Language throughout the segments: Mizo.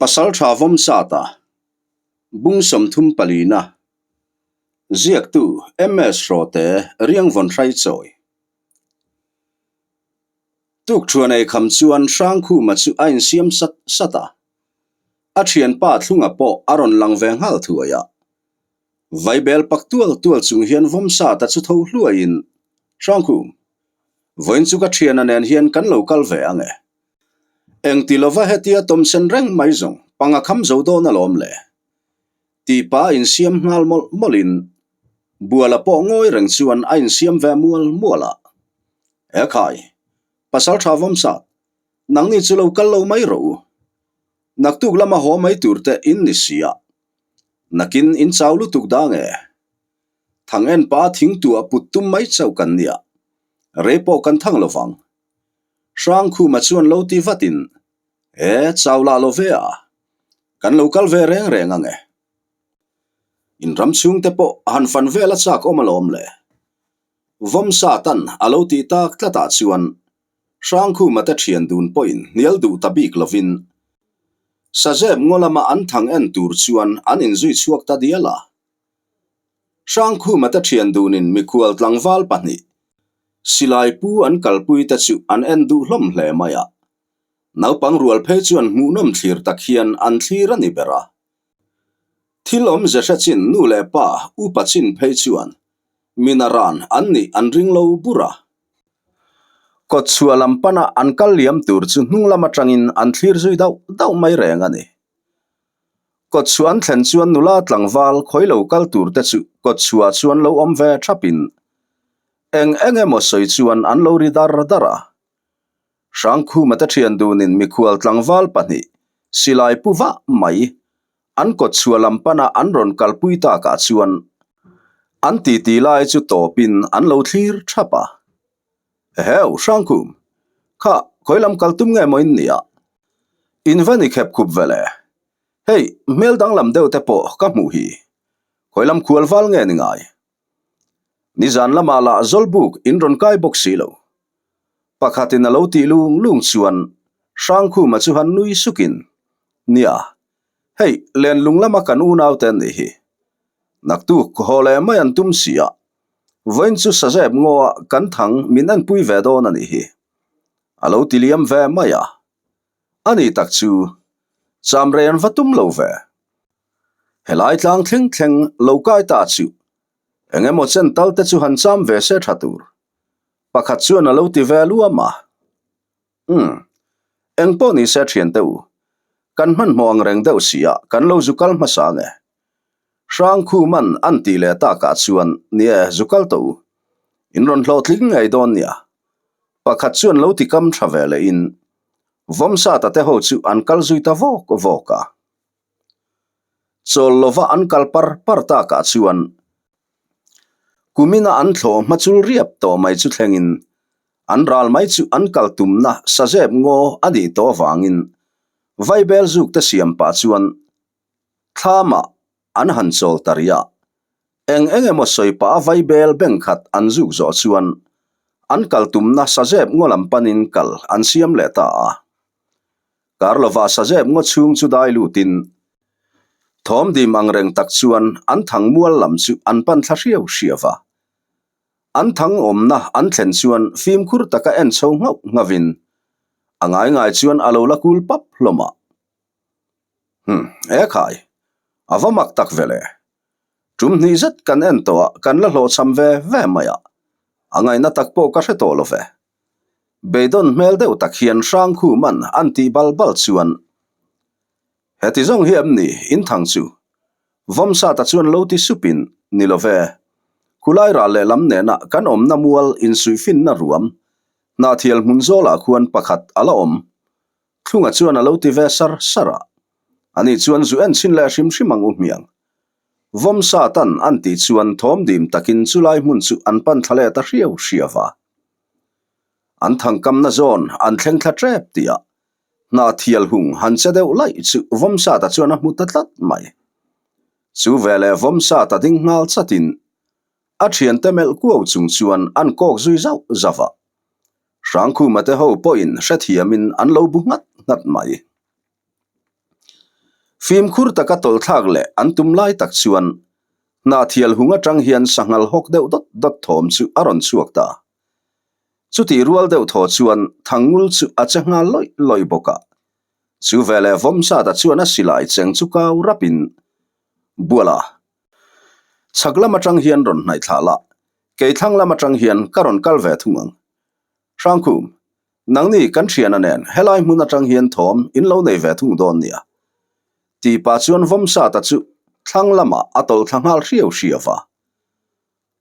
Pasaltha Vawmsata, Bung 30 palina, Ziaktu MS Hrawte Riangvawn Hraichawi. Tukṭhuan ei kham chuan Hrangkhuma chu a insiam sat sat a, a ṭhianpa Thlunga pawh a rawn lang ve nghal thuai a. Vaibel pak tual tual chung hian Vawmsata chu tho hluaiin, Hrangkhum, vawiin chu ka ṭhiana nen hian kan lo kal ve ang e. Engti lova hetia tawmsen reng mai zawng panga kham zo dawn alawm le. Tih pa insiam nghal mawlh mawlhin Buala pawh ngawi reng chuan a insiam ve mual mual a. Ekhai, Pasalṭha Vawmsat, nangni chu lo kal lo mai rawh u. Naktuk lama haw mai tur te in ni si a. Nakin in chau lutuk da nge? Thang en pa thing tuah put tum mai chauh kan nia. Rei pawh kan thang lo vang. Hrangkhuma chuan lo ti vatin, E, chau lah lo ve a. Kan lo kal ve reng reng ang e. In ram chhungte pawh han fan vel a chak awm alawm le. Vawmsatan a lo tih tak tlatah chuan Hrangkhuma te thian dun pawhin hnial duh ta bik lovin Sazep ngaw lama an thang en tur chuan an inzui chhuak ta dial a. Hrangkhuma te thian dunin mikhual tlangval pahnih silai pu an kalpui te chu an en duh hlawm hle mai a. Naupang rual phei chuan hmuhnawm thlir tak hian an thlir a ni ber a. Thil awmze hre chin nu leh pa upa chin phei chuan Minaran an nih an ring lo bur a. Kawtchhuah lam pana an kal liam tur chu hnung lam atangin an thlir zui dauh dauh mai reng a ni. Kawtchhuah an thlen chuan nula tlangval khawi lo kal tur te chu kawtchhuah chuan lo awm ve thapin eng eng emaw sawi chuan an lo ri dar dar a. Hrangkhuma te thian dunin mikhual tlangval pahnih silai pu vah mai An kawtchhuah lam pana an rawn kalpui takah chuan an titi lai chu tawpin an lo thlir thap a. Eheu, Hrangkhum, kha khawi lam kal tum nge maw in nia? In va ni khep khup ve le. Hei, hmel danglam deuh te pawh ka hmuh hi. Khawi lam khual val nge ni ngai? Nizan lamah lah Zawlbuk in rawn kai bawk si lo. Pakhatin a lo tih lung lung chuan Hrangkhuma chu han nui sukin, Nia, hei lenlung lama kan unaute an nih hi. Naktuk haw leh mai an tum si a, vawiin chu Sazep ngaw-ah kan thang min enpui ve dawn a nih hi. A lo ti liam ve mai a. A ni tak chu, Chamrei an va tum lo ve. Helai tlang thleng thleng lo kai ta chu eng emaw chen tal te chu han cham ve se tha tur. Pakhat chuan a lo ti ve luam a. Umm, eng pawh ni se thian te u, kan hmanhmawh ang reng deuh si a, kan lo zu kal hmasa nge? Hrangkhuman an tih leh takah chuan ni e, zu kal tawh u. In rawn hlawhtling ngei dawn nia. Pakhat chuan lo ti kam tha ve lehin Vawmsata te ho chu an kal zui ta vawk vawk a. Chawl lova an kal par par takah chuan kumina an thlawh hmachul riap tawh mai chu thlengin an ral mai chu an kal tumna sazep ngaw a nih tawh avangin vaibel zuk te siam pah chuan thlamah an han chawl ta rih a. Eng eng emaw sawi pah a vaibel beng khat an zuk zawh chuan an kal tumna sazep ngaw lam panin kal an siam leh ta a. Kar lova sazep ngaw chhung chu dai lutin thawm dim ang reng tak chuan an thang mual lam chu an pan thla hriau hriau va. An thang awmna an thlen chuan fimkhur taka en chho nghauh nghavin a ngai ngai chuan a lo la kul pap hlawm a. Hum, e khai, a va mak tak ve le. Tum hnih zet kan en tawh a, kan la hlawhchham ve ve mai a. A ngaihna tak pawh ka hre tawh lo ve. Beidawn hmel deuh tak hian Hrangkhuman an tih bal bal chuan, Heti zawng hi em ni in thang chu? Vawmsata chuan lo ti supin, Ni lo ve. Khulai ral lehlam nena kan awmna mual insuihfinna ruam, Hnahthial hmun zawlah khuan pakhat a la awm. Thlunga chuan a lo ti ve sar sar a. Ani chuan zu en chhin leh hrim hrim ang u hmiang. Vawmsatan an tih chuan thawm dim takin chulai hmun chu an pan thla leh ta hriau hriau va. An thangkamna zawn an thleng thla tep tih a, hna thial hung han che deuh laih chu Vawmsata chuan a hmu ta tlat mai. Chu veleh Vawmsata ding nghal chatin a thiante melh kuau chung chuan an kawk zui zauh zauh a. Hrangkhuma te ho pawhin hrethiamin an lo bu nghat nghat mai. Fimkhur taka tawlhthlak leh an tum lai tak chuan Hnahthial hung atang hian sanghal hawk deuh dawt dawt thawm chu a rawn chhuak ta. Chutih rual deuh thaw chuan Thangngul chu a che nghal lawih lawih bawk a. Chu veleh Vawmsata chuan a silai cheng chu kau rapin, Buala, chhak lam atang hian rawn hnaih thlah la, kei thlang lam atang hian ka rawn kal ve thung ang. Hrangkhum, nangni kan thiana nen helai hmun atang hian thawm in lo nei ve thung dawn nia. Tih pah chuan Vawmsata chu thlang lamah a tawlh thla nghal hriau hriau va.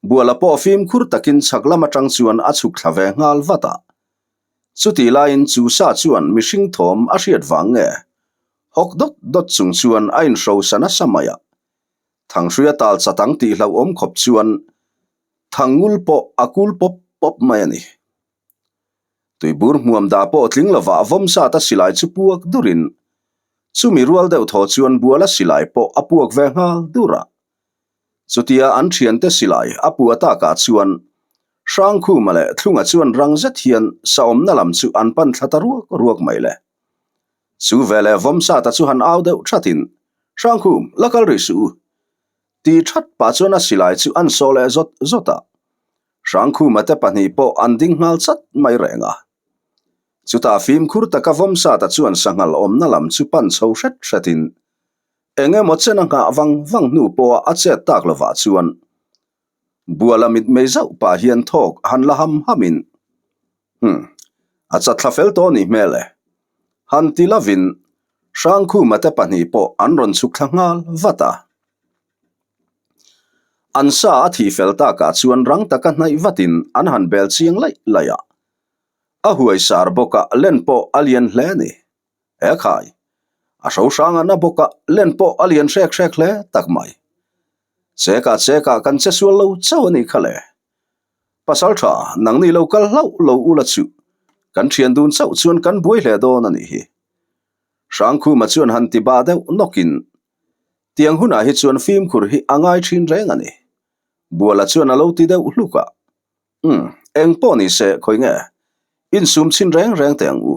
Buala pawh fimkhur takin chhak lam atang chuan a chhuk thla ve nghal vat a. Chutih laiin chu sa chuan mihring thawm a hriat vang nge hawk dawt dawt chung chuan a inhrosa nasa mai a. Thanghruia tal chat ang tih hlauhawm khawp chuan Thangngul pawh a kul pawp pawp mai a ni. Tuibur hmuam dah pawh tling lovah Vawmsata silai chu puak durin chumi rual deuh thaw chuan Buala silai pawh a puak ve nghal dur a. Chutia an thiante silai a pua takah chuan Hrangkhuma leh Thlunga chuan rang zet hian saawmna lam chu an pan thla ta ruak ruak mai le. Chu veleh Vawmsata chu han au deuh thatin, Hrangkhum, la kal rih suh u. Ti that pah chuan a silai chu an sawh leh zawt zawt a. Hrangkhuma te pahnih pawh an ding nghal chat mai reng a. Chutah fimkhur taka Vawmsata chuan sanghal awmna lam chu pan chho hret hretin Eng emaw chen a nghah vang vang hnu pawha a chet tak lovah chuan Buala mitmei zauh pah hian thawk han la ham hamin, Hum, a chatthla fel tawh nih hmel e. Han ti lovin Hrangkhuma te pahnih pawh an rawn chhuk thla nghal vat a. An sa a thih fel takah chuan rang taka hnaih vatin an han bel chiang laih laih a. A huai sar bawk a, len pawh a lian hle a ni. He khai, a hro hrang a na bawk a, len pawh a lian hrek hrek hle tak mai. Chekah chekah kan che sual lo chauh a nih kha le. Pasal tha, nangni lo kal hlauh lo ula chu kan thian dun chauh chuan kan buai hle dawn a nih hi. Hrangkhuma chuan han ti bah deuh nawkin, Tiang hunah hi chuan fimkhur hi a ngai thin reng a ni. Buala chuan a lo ti deuh hluk a. Umm, eng pawh ni se, khawi nge? Insum chhin reng reng teh ang u.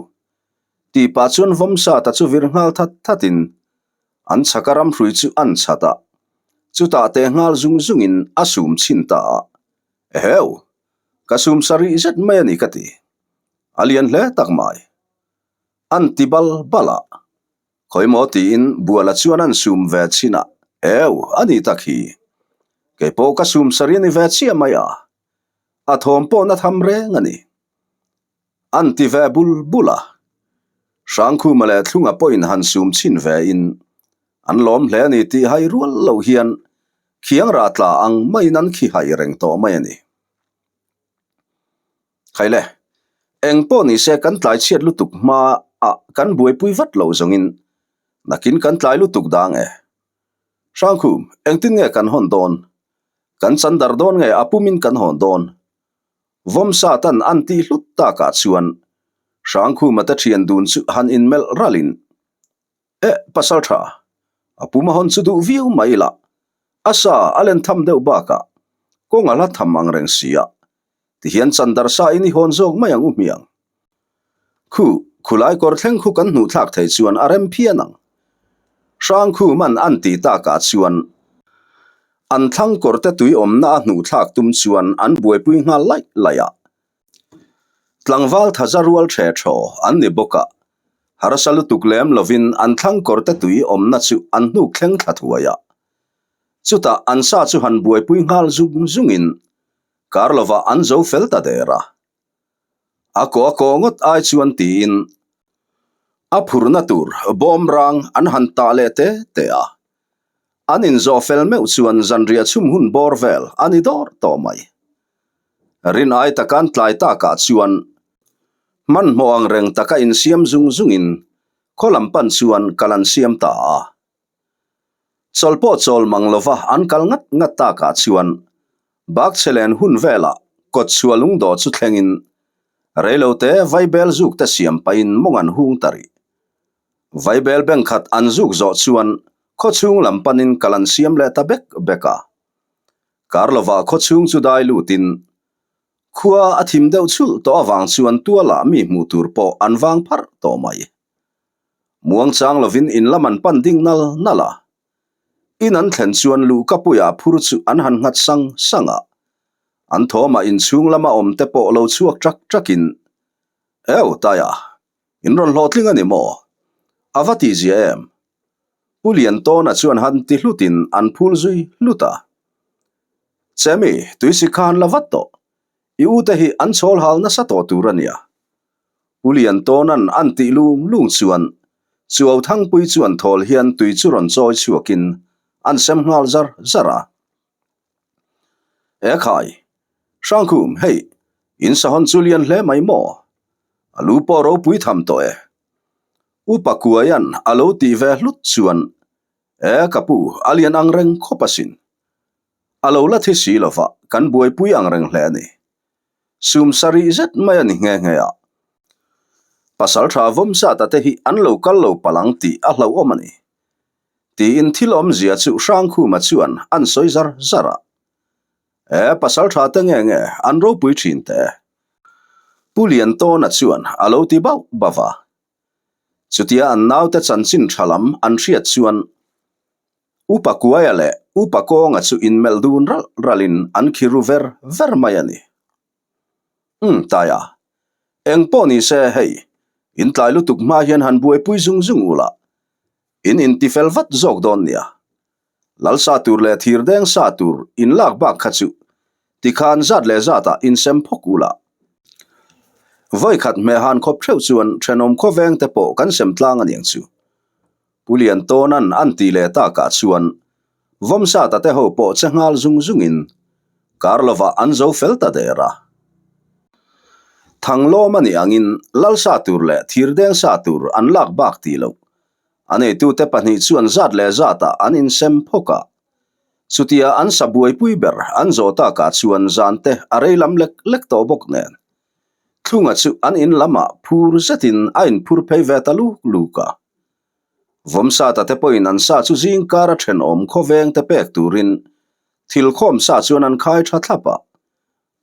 Tih pah chuan Vawmsata chu vir nghal that thatin an chhaka ramhrui chu an chhat a, chutah teh nghal zung zungin a sum chhin ta a. Eheu! Ka sum sa rih zet mai a ni ka ti. A lian hle tak mai. An ti bal bal a. Khawi maw tiin Buala chuan an sum ve chhin a, Eu, a ni tak hi. Kei pawh ka sum sa ri a ni ve chiah mai a. A thawm pawh na tham reng a ni. An ti ve bul bul a. Hrangkhuma leh Thlunga pawhin han sum chhin ve in an lawm hle a ni tih hai rual loh hian khiang rah tla ang maiin an khi hai reng tawh mai a ni. Khaile, eng pawh ni se kan tlai chhiat lutuk hma ah kan buaipui vat lo zawngin nakin kan tlai lutuk dang e. Hrangkhum, engtin nge kan hawn dawn? Kan chan dar dawn nge a pumin kan hawn dawn? Vawmsa tan an tih hlut takah chuan Hrangkhuma te thian dun chu han inmelh ralin, Eh, pasal tha, a pum a hawn chu duh viau mai ila, a sa a len tham deuh bakah kawng a hla tham ang reng si a, tihian chan dar sa in i hawn zawk mai ang u hmiang. Khu, khulai kawr thleng khu kan hnuh thlak thei chuan a rem phian ang. Hrang khu man an ti takah chuan an thlang kawr te tui awmna a hnuh thlak tum chuan an buaipui nghal laih laih a. Tlangval thaza rual ṭhe ṭhaw an ni bawk a, harsa lutuk lem lovin an thlang kawr te tui awmna chu an hnuk thleng thla thuai a. Chutah an sa chu han buaipui nghal zung zungin kar lovah an zo fel ta der a. A kaw a kaw ngawt ai chuan tiin a phurna tur bawm rang an han tah leh te te a. An inzawh fel meuh chuan zanriah chhum hun bawr vel a ni dawr tawh mai. Rin ai takan tlai takah chuan hmanhmawh ang reng taka insiam zung zungin khaw lam pan chuan kal an siam ta a. Chawl pawh chawl mang lova an kal ngat ngat takah chuan Bakchhe len hun velah kawtchhuah lungdawh chu thlengin reilote vaibel zuk te siam pahin mawng an hung ta rih. Vaibel bank khat an zuk zawh chuan khawchhung lam panin kal an siam leh ta bek bek a. Kar lovah khawchhung chu dai lutin khua a thim deuh chhulh tawh avang chuan tualah mi hmuh tur pawh an vang pharh tawh mai. Muangchang lovin in lam an pan ding nal nal a. In an thlen chuan luhkapuia phur chu an han nghat sang sang a. An thawmah inchhung lama awm te pawh lo chhuak ṭak ṭakin, Eu, Taia, in rawn hlawhtling a ni maw? A va tihzia em? Pu Liantawna chuan han ti hlutin an phul zui hlut a. Chemi, tuisik kha han la vat tawh. I ute hi an chhawl hal nasa tawh tur a nia. Pu Liantawna'n an tih lung lung chuan Chuau Thangpui chuan thawl hian tui chu rawn chawi chhuakin an sem nghal zar zar a. E khai! Hrangkhum, hei, in sahawn chu lian hle mai maw? A lu pawh ropui tham tawh e. Upa Kuaia'n a lo tih ve hlut chuan, E ka pu, a lian ang reng khawp asin. A lo la thi si lova, kan buaipui ang reng hle a ni. Sum sarih zet mai a ni nghe nghe a. Pasal tha Vawmsata te hi an lo kal lo palh ang tih a hlauhawm a ni. Tiin thil awmzia chu Hrangkhuma chuan an sawi zar zar a. E, pasal tha te nge nge an ropui thin teh e. Pu Liantawna chuan a lo ti bauh bauh a. Chutia an naute chanchin tha lam an hriat chuan Upa Kuaia leh Upa Kawnga chu inmelh dun ralh ralhin an khi ru ver ver mai a ni. Umm, Taia, eng pawh ni se hei, in tlai lutuk hma hian han buaipui zung zung ula, in intifel vat zawk dawn nia. Lal sa tur leh thir deng sa tur in lak bak kha chu tikhan zat leh zatah insem phawk ula. Vawi khat hmehhan khawp theuh chuan thenawm khawveng te pawh kan sem tlang aniang chu. Pu Liantawna'n an tih leh takah chuan Vawmsata te ho pawh che nghal zung zungin kar lovah an zo fel ta der a. Thanglawm a nih angin lal sa tur leh thir deng sa tur an lak bak tih loh. A neitute pahnih chuan zat leh zatah an insem phawk a. Chutia an sa buaipui ber an zawh takah chuan zan te a rei lam lek lek tawh bawk nen. Thlunga chu an in lamah phur zetin a inphur phei ve ta luk luk a. Vawmsata te pawhin an sa chu zing kara thenawm khawveng te pek turin thil khawm sa chuan an khai tha thlap a.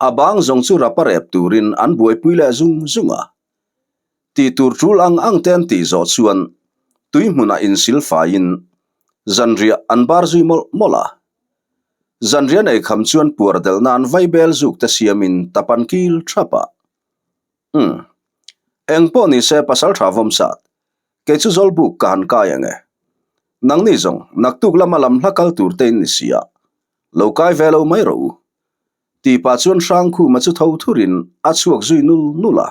A bang zawng chu rapa rep turin an buaipui leh zung zung a. Tih tur tul ang ang te an tih zawh chuan tui hmunah insil faiin zanriah an bar zui mawlh mawlh a. Zanriah nei kham chuan puar delh nan vaibel zuk te siamin tap an kil thap a. Umm. Eng pawh ni se pasal tha vawm sat. Kei chu Zawlbuk ka han kai ang e. Nangni zawng naktuk lama lam hla kal tur te in ni si a. Lo kai ve lo mai rawh u. Tih pah chuan Hrangkhuma chu tho thurin a chhuak zui nul nul a.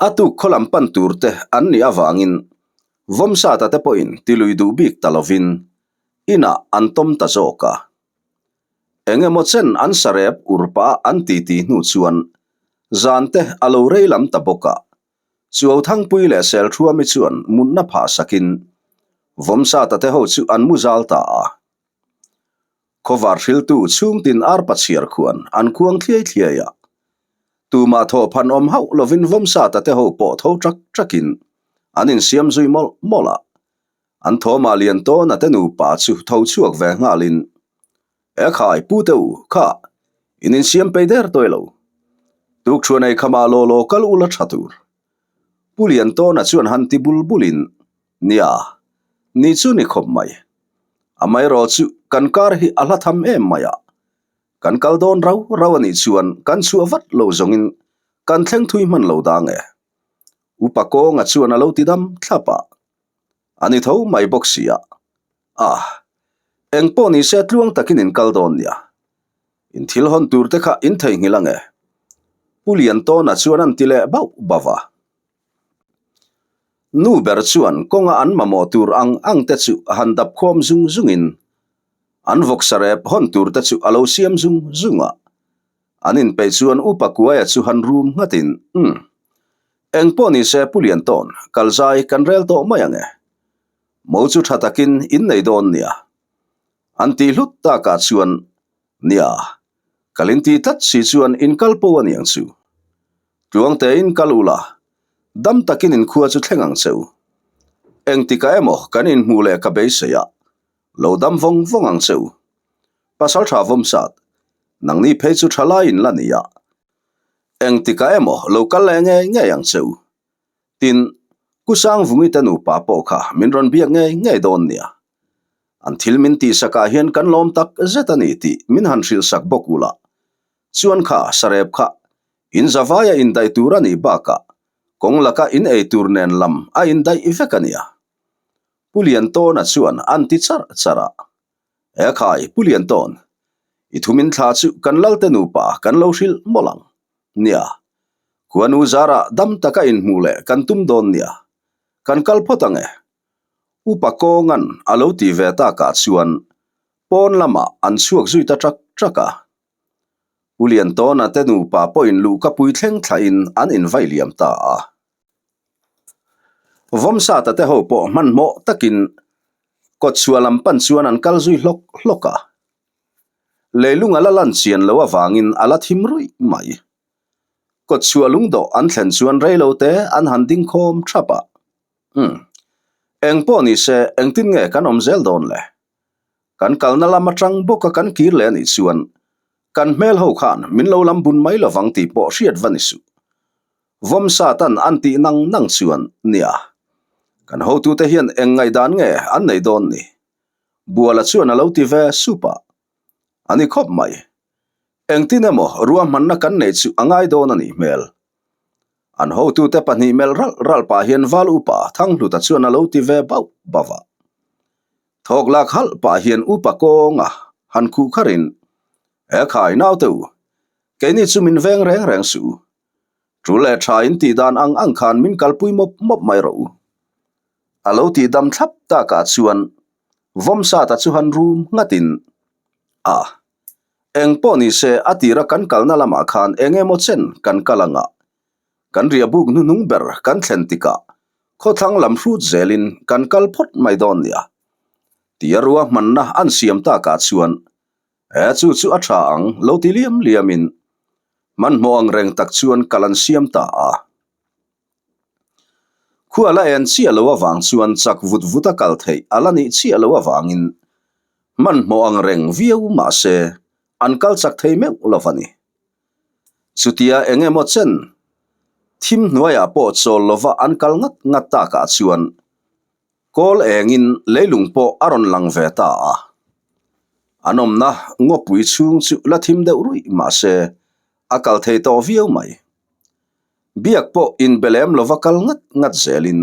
A tuk khaw lam pan tur te an nih avangin Vawmsata te pawhin tilui duh bik ta lovin inah an tawm ta zawk a. Eng emaw chen an sarep ur pah an titi hnu chuan zan te a lo rei lam ta bawk a. Chuauthangpui leh Selthuami chuan mutna phah sakin Vawmsata te ho chu an mu zal ta a. Khawvar hriltu chhungtin arpa chhiar khuan an khuang thliai thliai a. Tumah thawh phan awm hauh lovin Vawmsata te ho pawh tho ṭak ṭakin an insiam zui mawlh mawlh a. An thawmah Liantawna te nupa chu tho chhuak ve nghalin, E khai, pu te u, kha, in insiam pei der tawih lo. Tukṭhuan ei khamah law law kal ula ṭha tur. Pu Liantawna chuan han ti bul bulin, Nia, ni chu ni khawp mai. Amaherawh chu kan kar hi a hla tham em mai a. Kan kal dawn rau rau a nih chuan kan chhuah vat lo zawngin kan thleng thui hman lo dang e. Upa kawnga chuan a lo ti dam thlap a. A ni tho mai bawk si a. Ah, eng pawh ni se tluang takin in kal dawn nia. In thil hawn tur te kha in theihnghilh ang e. Pu Liantawna chuan an ti leh bauh bauh a. Nu ber chuan kawnga an mamawh tur ang ang te chu a han dap khawm zung zungin an vawksa rep hawn tur te chu a lo siam zung zung a. An inpeih chuan Upa Kuaia chu han rum nghatin, Umm. Eng pawh ni se Pu Liantawn, kal zai kan rel tawh mai ang e. Mo chu tha takin in nei dawn nia. An tih hlut takah chuan, Nia, kal in ti tlat si chuan in kal po a niang chu. Tluangtein kal ula, dam takin in khua chu thleng ang che u. Engtikah emaw kan inhmuh leh ka beisei a, lo dam vawng vawng ang che u. Pasal tha vawm sat, nangni phei chu tha lai in la ni a. Engtikah emaw lo kal leh ngei ngei ang che u. Tin, Ku Sangvungi te nupa pawh kha min rawn biak ngei ngei dawn nia. An thil min tihsakah hian kan lawm tak zet a ni tih min han hrilhsak bawk ula. Chuan kha sarep kha in zavaia indaih tur a nih bakah kawng laka in ei tur nen lam a indaih vek a nia. Pu Liantawna chuan an ti charh charh a. E khai, Pu Liantawn, i thumin thla chu kan Lalte nupa kan lo hrilh mawlh ang. Nia, khuanu zarah dam taka inhmuh leh kan tum dawn nia. Kan kal phawt ang e. Upa Kawnga'n a lo ti ve takah chuan pawn lamah an chhuak zui ta ṭak ṭak a. Pu Liantawna te nupa pawhin luhka pui thleng thlahin an invai liam ta a. Vawmsata te ho pawh hmanhmawh takin kawtchhuah lam pan chuan an kal zui hlawk hlawk a. Leilung a la lan chian loh avangin a la thim ruih mai. Kawtchhuah lungdawh an thlen chuan reilo te an han ding khawm thap a. Umm. Eng pawh ni se engtin nge kan awm zel dawn le? Kan kalna lam atang bawka kan kir leh anih chuan kan hmel ho khan min lo lam bun mai lovang tih pawh hriat va ni suh. Vawmsatan an tih nang nang chuan nia. Kan hotute hian eng ngaihdan nge an nei dawn ni? Buala chuan a lo ti ve sup a. A ni khawp mai. Engtin emaw ruahmanna kan nei chu a ngai dawn a nih hmel. An hotute pahnih melh ralh ralh pah hian Val Upa Thanghluta chuan a lo ti ve bauh bauh a. Thawk lak halh pah hian Upa kawnga han khuh kharin, E khai naute u, keini chu min veng reng reng suh u. Tul leh tha in tih dan ang ang khan min kalpui mawp mawp mai rawh u. A lo tih dam thlap takah chuan Vawmsata chu han rum nghatin, A, eng pawh ni se a tira kan kalna lamah khan eng emaw chen kan kal anga kan riah buk hnuhnung ber kan thlen tikah khawthlang lam hrut zelin kan kal phawt mai dawn nia. Tia ruahmanna an siam takah chuan He chu chu a tha ang lo ti liam liamin hmanhmawh ang reng tak chuan kal an siam ta a. Khua la en chiah lo avang chuan chak vut vut a kal theih a la nih chiah lo avangin hmanhmawh ang reng viau mah se an kal chak thei meuh lo va ni. Chutia eng emaw chen thim hnuaiah pawh chawl lova an kal ngat ngat takah chuan Kawl engin leilung pawh a rawn lang ve ta a. An awmna ngawpui chhung chu la thim deuh ruih mah se a kal thei tawh viau mai. Biak pawh inbe lem lova kal ngat ngat zelin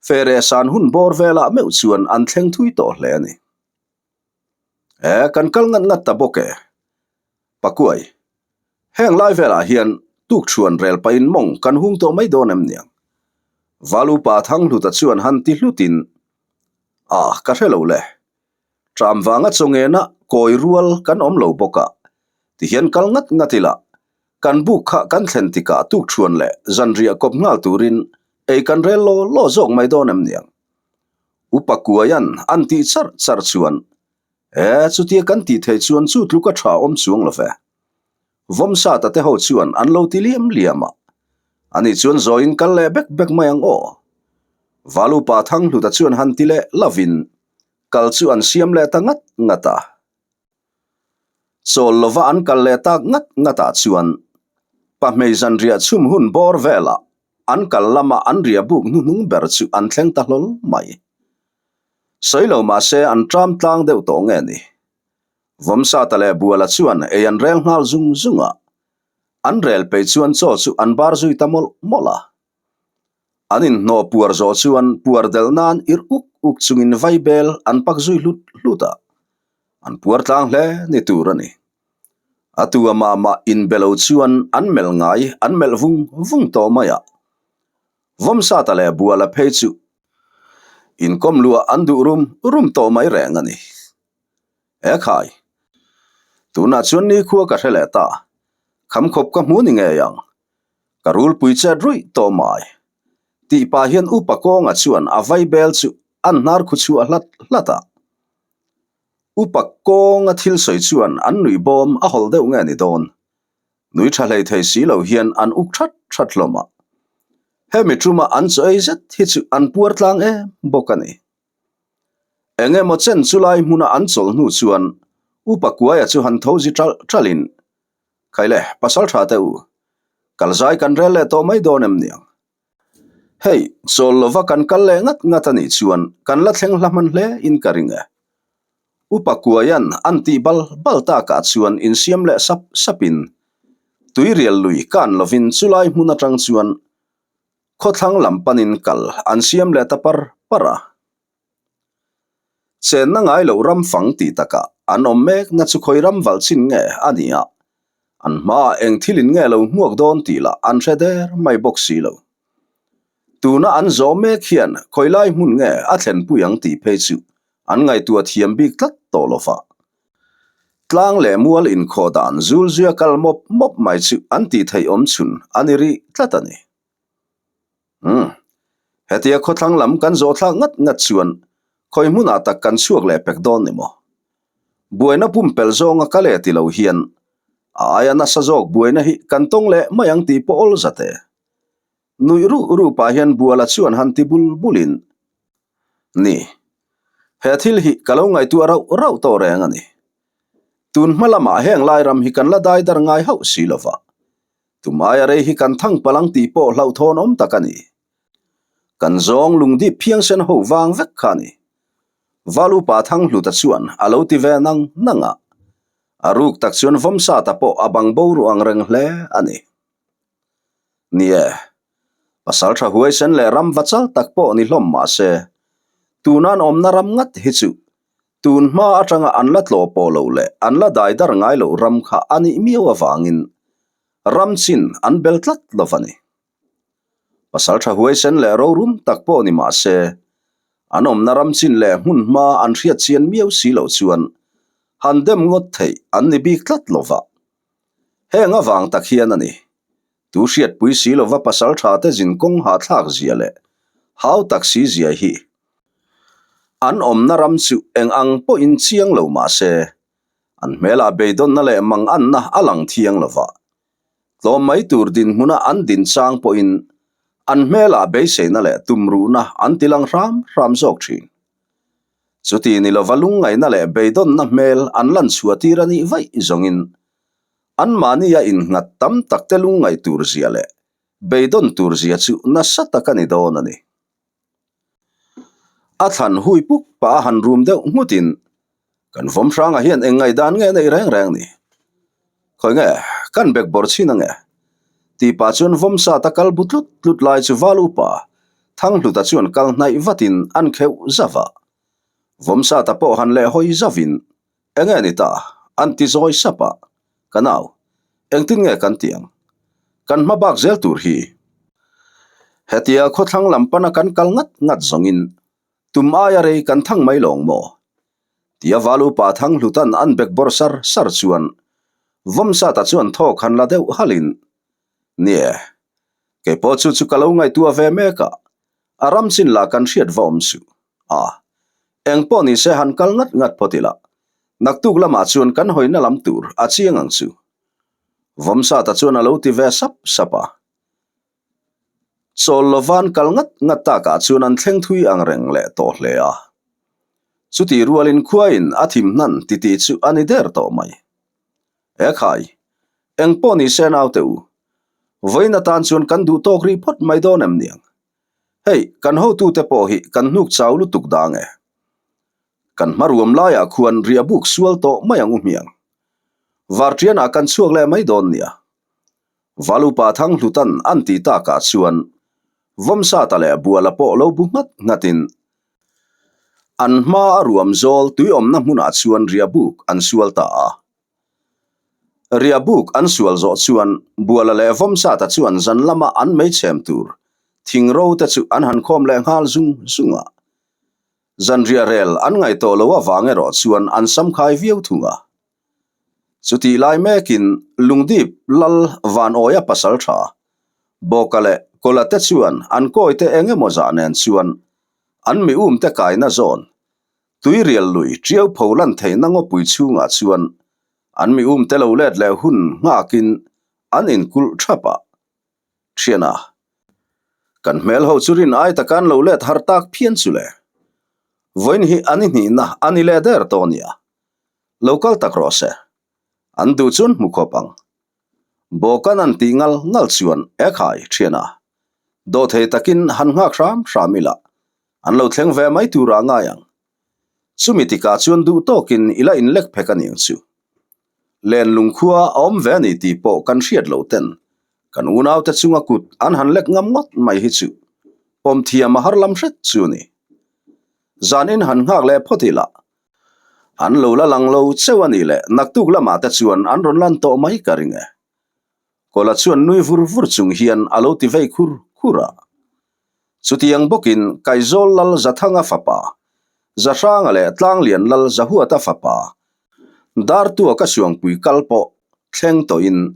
Fere san hun bawr velah meuh chuan an thleng thui tawh hle a ni. E, kan kal ngat ngat ta bawk e. Pakuai, heng lai velah hian tukṭhuan rel pahin mawng kan hung tawh mai dawn em niang? Valupa Thanghluta chuan han ti hlutin, A, ka hre lo le. Ṭam vanga chawngena kawi rual kan awm lo bawk a, tihian kal ngat ngat ila, kan buk kha kan thlen tikah tukṭhuan leh zanriah kawp nghal turin ei kan rel law law zawk mai dawn em niang? Upa Kuaia'n an tih charh charh chuan, E, chutia kan tih theih chuan chu tluk a tha awm chuang lo ve. Vawmsata te ho chuan an lo ti liam liam a. Ani chuan zawiin kal leh bek bek mai ang aw. Valupa Thanghluta chuan han ti leh lovin kal chu an siam leh ta ngat ngat a. Chawl lova an kal leh tak ngat ngatah chuan pahmei zanriah chhum hun bawr velah an kal lama an riah buk hnuhnung ber chu an thleng ta hlawl mai. Sawi lo mah se an ṭam tlang deuh tawh nge ni? Vawmsata leh Buala chuan ei an rel nghal zung zung a, an rel peih chuan chaw chu an bar zui ta mawlh mawlh a. An inhnawh puar zawh chuan puar delh nan irh uk uk chungin vaibel an pak zui hlut hlut a, an puar tlang hle ni tur a ni. A tu a mah mah inbe lo chuan an melh ngai an melh vung vung tawh mai a. Vawmsata leh Buala phei chu inkawm luah an duh rum rum tawh mai reng a ni. E khai! Tunah chuan nikhua ka hre leh ta, khamkhawp ka hmu ni ngei ang. Ka rulpui chet ruih tawh mai. Tih pah hian upa kawnga chuan a vaibel chu an hnar khu chhuah hlat hlat a. Upa kawnga thil sawi chuan an nuih bawm a hawlh deuh nge ni dawn. Nui tha hlei thei si lo hian an uk that that hlawm a. Hemi tuma an chaw ei zet hi chu an puar tlang em bawk a ni. Eng emaw chen chu lai hmuna an chawlh hnu chuan Upa Kuaia chu han tho zi ṭalh ṭalhin, Khaile, pasal tha teh u, kal zai kan rel leh tawh mai dawn em niang? Hei, chawl lova kan kal leh ngat ngat a nih chuan kan la thleng hla hman hle in ka ring e. Upa Kuaia'n an tih bal bal takah chuan insiam leh sap sapin tuirial lui kan lovin chulai hmun atang chuan khawthlang lam panin kal an siam leh ta par par a. Chenna ngai loh ram fang tih takah an awm mek na chu khawi ram valh chin nge a ni a, an hmaah eng thilin nge lo hmuak dawn tih lah an hre der mai bawk si lo. Tuna an zawh mek hian khawi lai hmun nge a thlenpui ang tih phei chu an ngaihtuah thiam bik tlat tawh lo va. Tlang leh mual inkhawh dan zul zuia kal mawp mawp mai chu an tih theih awm chhun a ni rih tlat a ni. Umm. Hetia khawthlang lam kan zawh thlak ngat ngat chuan khawi hmunah tak kan chhuak leh pek dawn ni maw? Buaina pumpelh zawnga ka leh ti lo hian a aia nasa zawk buaina hi kan tawng leh mai ang tih pawh awl zat e. Nuih ruh ruh pah hian Buala chuan han ti bul bulin, Ni, he thil hi ka lo ngaihtuah rauh rauh tawh reng a ni. Tun hma lamah heng lai ram hi kan la dai dar ngai hauh si lova. Tumaia rei hi kan thang palh ang tih pawh hlauhthawn awm tak a ni. Kan zawng lungdip phiangsen ho vang vek kha a ni. Valupa Thanghluta chuan a lo ti ve nang nang a. A ruk tak chuan Vawmsata pawh a bang bo ruh ang reng hle a ni. Ni e, pasal tha huaisen leh ram va chal tak pawh ni hlawm mah se, tuna an awmna ram ngat hi chu tun hma atanga an la tlawh pawh loh leh an la dai dar ngai loh ram kha a nih miau avangin ram chin an bel tlat lo va ni. Pasal tha huaisen leh rorum tak pawh ni mah se, an awmna ram chin leh hmun hma an hriat chian miau si loh chuan han dem ngawt theih an ni bik tlat lo va. Heng avang tak hian a ni. Tu hriatpui si lova pasal tha te zin kawng hahthlak zia leh hau tak si zia hi an awmna ram chu eng ang pawhin chiang lo mah se, an hmelah beidawnna leh manganna a lang thiang lova. Tlawm mai tur dinhmuna an din chang pawhin an hmelah beiseina leh tumruhna an ti lang hram hram zawk thin. Chuti ni lova lungngaihna leh beidawnna hmel an lan chhuah tir a nih vaih zawngin anmahnia innghat tam takte lungngaih tur zia leh beidawn tur zia chu nasa tak a ni dawn a ni. A thlan hui puk pah a han rum deuh nghutin kan vawm hrangah hian eng ngaihdan nge a neih reng reng ni? Khawi nge kan bek bawr chhin ange? Tih pah chuan vawm sat a kal bu tlut tlut lai chu val upa Thanghluta chuan kal hnaih vatin an kheuh zauh a. Vawm sata pawh han leh hawi zauhin Enge ni ta? An ti zawi sap a. Ka nau, engtin nge kan tih ang? Kan hma bak zel tur hi. Hetia khawthlang lam pana kan kal ngat ngat zawngin tum aia rei kan thang mai lawng maw? Tia val upa Thanghlutan an bek bawr sar sar chuan Vawmsata chuan thawk han la deuh halhin, Nie, keipawh chu chu ka lo ngaihtuah ve mek a, a ram chin lah kan hriat va awm suh. A, eng pawh ni se han kal ngat ngat phawt ila, naktuk lamah chuan kan hawina lam tur a chiang ang chu. Vawmsata chuan a lo ti ve sap sap a. Chawl lovan kal ngat ngat takah chuan an thleng thui ang reng leh tawh hle a. Chuti rualin khuain a thim hnan titi chu a ni der tawh mai. Ekhai, eng pawh ni se naute u, vawiin atan chuan kan duh tawk rih phawt mai dawn em niang? Hei, kan hotute pawh hi kan hnuk chau lutuk dang e. Kan hma ruam laiah khuan riah buk sual tawh mai ang u hmiang. Varṭianah kan chhuak leh mai dawn nia. Valupa Thanghlutan an ti takah chuan Vawmsata leh Buala pawh lo bu nghat nghatin an hma a ruam zawl tuiawmna hmunah chuan riah buk an sual ta a. Riah buk an sual zawh chuan Buala leh Vawmsata chuan zan lama an meichhem tur thing ro te chu an han khawm leh nghal zung zung a. Zanriah rel an ngaih tawh lo avang erawh chuan an samkhai viau thung a. Chutih lai mekin Lungdip Lal Vanawia pasal tha Bawka leh Kawla te chuan an kawite eng emaw zah nen chuan an mi umte kaina zawn Tuirial lui ṭiau pho lan theihna ngawpui chhungah chuan an mi umte lo let leh hun nghakin an inkulh ṭhap a. Ṭhiana, kan hmel ho chu rin ai taka an lo let har tak phian chu le. Vawiin hi an i hnihna a ni leh der tawh nia. Lo kal tak rawh se. An duh chuan hmu khawp ang. Bawkan an tih ngal ngal chuan, Ekhai, ṭhiana. Dawhthei takin han nghak hram hram ila, an lo thleng ve mai turah ngai ang. Chumi tikah chuan duh tawkin i la inlek phek a niang chu. Len lungkhua a awm ve a ni tih pawh kan hriat loh ten kan unaute chunga kut an han lek ngam ngawt mai hi chu pawm thiam a har lam hret chu a ni. Zanin han nghak leh phawt ila, an lo la lang lo cheu a nih leh naktuk lamah te chuan an rawn lan tawh mai ka ring e. Kawla chuan nui vur vur chung hian a lo ti vei khur khur a. Chutiang bawkin Kaizawl Lal Zathanga fapa, Zahranga leh Tlanglian Lal Zahuata fapa, Dartuaka Suangpui kal pawh thleng tawhin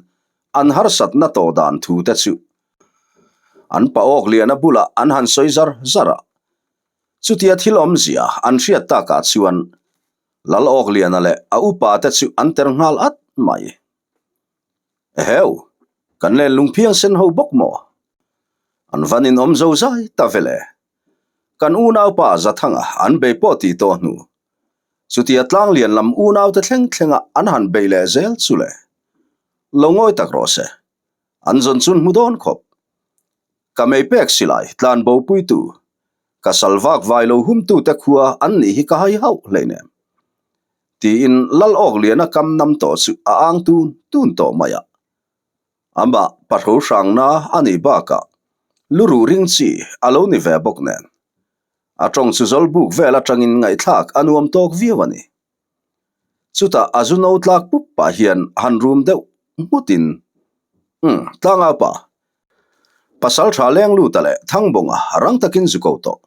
an harsatna tawh dan thu te chu an pa awk liana bulah an han sawi zar zar a. Chutia thil awmzia an hriat takah chuan Lal Awkliana leh a upa te chu an ter nghal at mai. Eheu, kan len lungphiang sen ho bawk maw? An van in awm zo zai ta vele. Kan unaupa Zathanga an bei pawh tih tawh hnu. Chutia tlanglian lam unaute thleng thlenga an han bei leh zel chu le. Lo ngawi tak rawh se. An zawn chun hmu dawn khawp. Ka mei pek silai tlan bo puitu, ka sal vak vai lo humtute khua an nih hi ka hai hauh hleinem. Tiin Lal Awkliana kam nam tawh chu a ang tun tun tawh mai a. Amah pahro hrangna a nih bakah lu ruh ring chi a lo ni ve bawk nen. A tawng chu zawlbuk vel atangin ngaihthlak a nuam tawk viau a ni. Chutah a zu no tlak pup pah hian han rum deuh nghutin, Umm, tlangau pa. Pasal tha leng luta leh Thangbawnga rang takin zu ko tawh.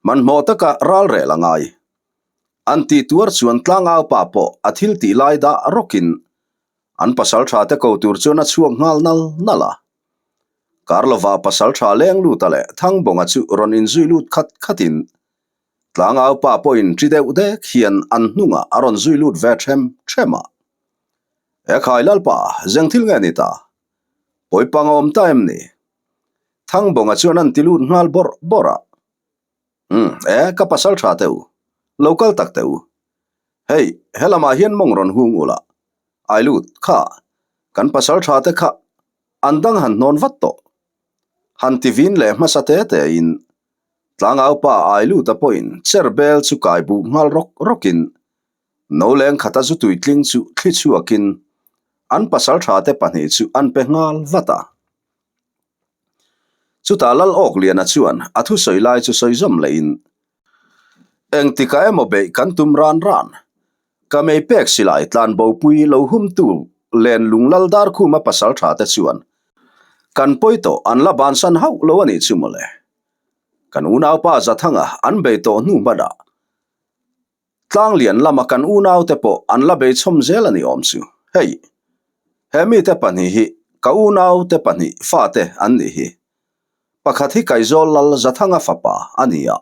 Hmanhmawh taka ral rel a ngai. An tih tuar chuan tlangau pa pawh a thil tih lai dah rawkin an pasal tha te ko tur chuan a chhuak nghal nal nal a. Karlova pasal tha leng luta leh Thangbawnga chu rawn inzui lut khat khatin tlangau pa pawhin ṭi deuh dek hian an hnungah a rawn zui lut ve ṭhem ṭhem a. Ekhai Lalpa, zeng thil nge ni ta? Pawipang a awm ta em ni? Thangbawnga chuan an ti lut nghal bawrh bawrh a. Umm, e, ka pasal tha teh u. Lo kal tak teh u. Hei, he lamah hian mawng rawn hung ula. Ai lut, kha, kan pasal tha te kha an dang han hnawn vat tawh. Han ti vin leh hmasa te te in tlangau pa ai luta pawhin chair bel chu kai buh nghal rawk rawkin no leng khata zu tuitling chu thli chhuakin an pasal tha te pahnih chu an pe nghal vat a. Chutah Lal Awkliana chuan a thusawi lai chu sawi zawm lehin, Engtikah emaw beih kan tum ran ran. Ka mei pek silai tlan bopui lo humtu len lung lal Darkhuma pasal tha te chuan kan pawi tawh an la bansan hauh lo a nih chu mawle. Kan unaupa Zathanga an bei tawh hnu hmanah Tlanglian lama kan unaute pawh an la beichhawm zel a ni awm chu. Hei, he mite pahnih hi ka unaute pahnih fate an nih hi. Pakhat hi Kaizawl Lal Zathanga fapa a ni a,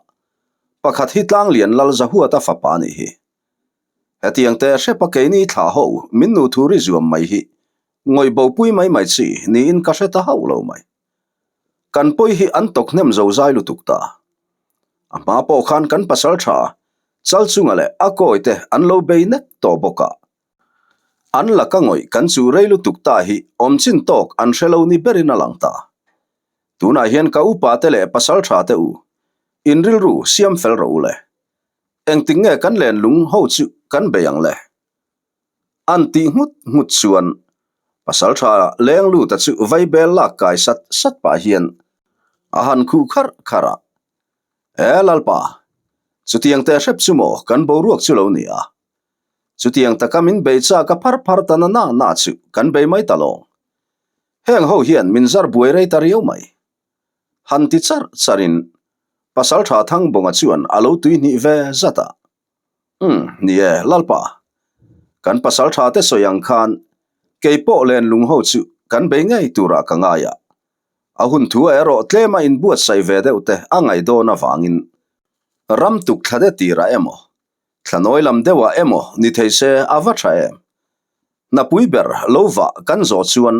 pakhat hi Tlanglian Lal Zahuata fapa a nih hi. Hetiang te hrepa keini thlah ho min nu thu ri zuam mai hi ngawih bopui mai mai chi niin ka hre ta hauh lo mai. Kan pawi hi an tawk hnem zo zai lutuk ta. A hma pawh khan kan pasal tha chal chunga leh a kawi te an lo bei nek tawh bawk a. An laka ngawih kan chu rei lutuk ta hi awm chin tawk an hre lo ni berin a lang ta. Tunah hian ka upa te leh pasal tha te u, in rilru siam fel rawh u le. Engtik nge kan len lung ho chu kan bei ang le? An tih nghut nghut chuan pasal tha leng luta chu vaibel lak kai sat sat pah hian a han khuh kharh kharh a. E Lalpa, chutiang teh hrep chu maw kan boruak chu lo ni a. Chutiang taka min bei chak a phar phar ta na na na chu kan bei mai ta lawng. Heng ho hian min zar buai rei ta riau mai. Han ti charh charhin pasal tha Thangbawnga chuan a lo tuihnih ve zat a. Umm, ni e, Lalpa. Kan pasal tha te sawi ang khan kei pawh len lung ho chu kan bei ngei turah ka ngai a. A hun thu a erawh tlema inbuatsaih ve deuh te a ngaih dawn avangin ram tuk thla de tirah emaw, thla nawi lam deuhah emaw ni thei se a va tha em. Hnapui ber lo vah kan zawh chuan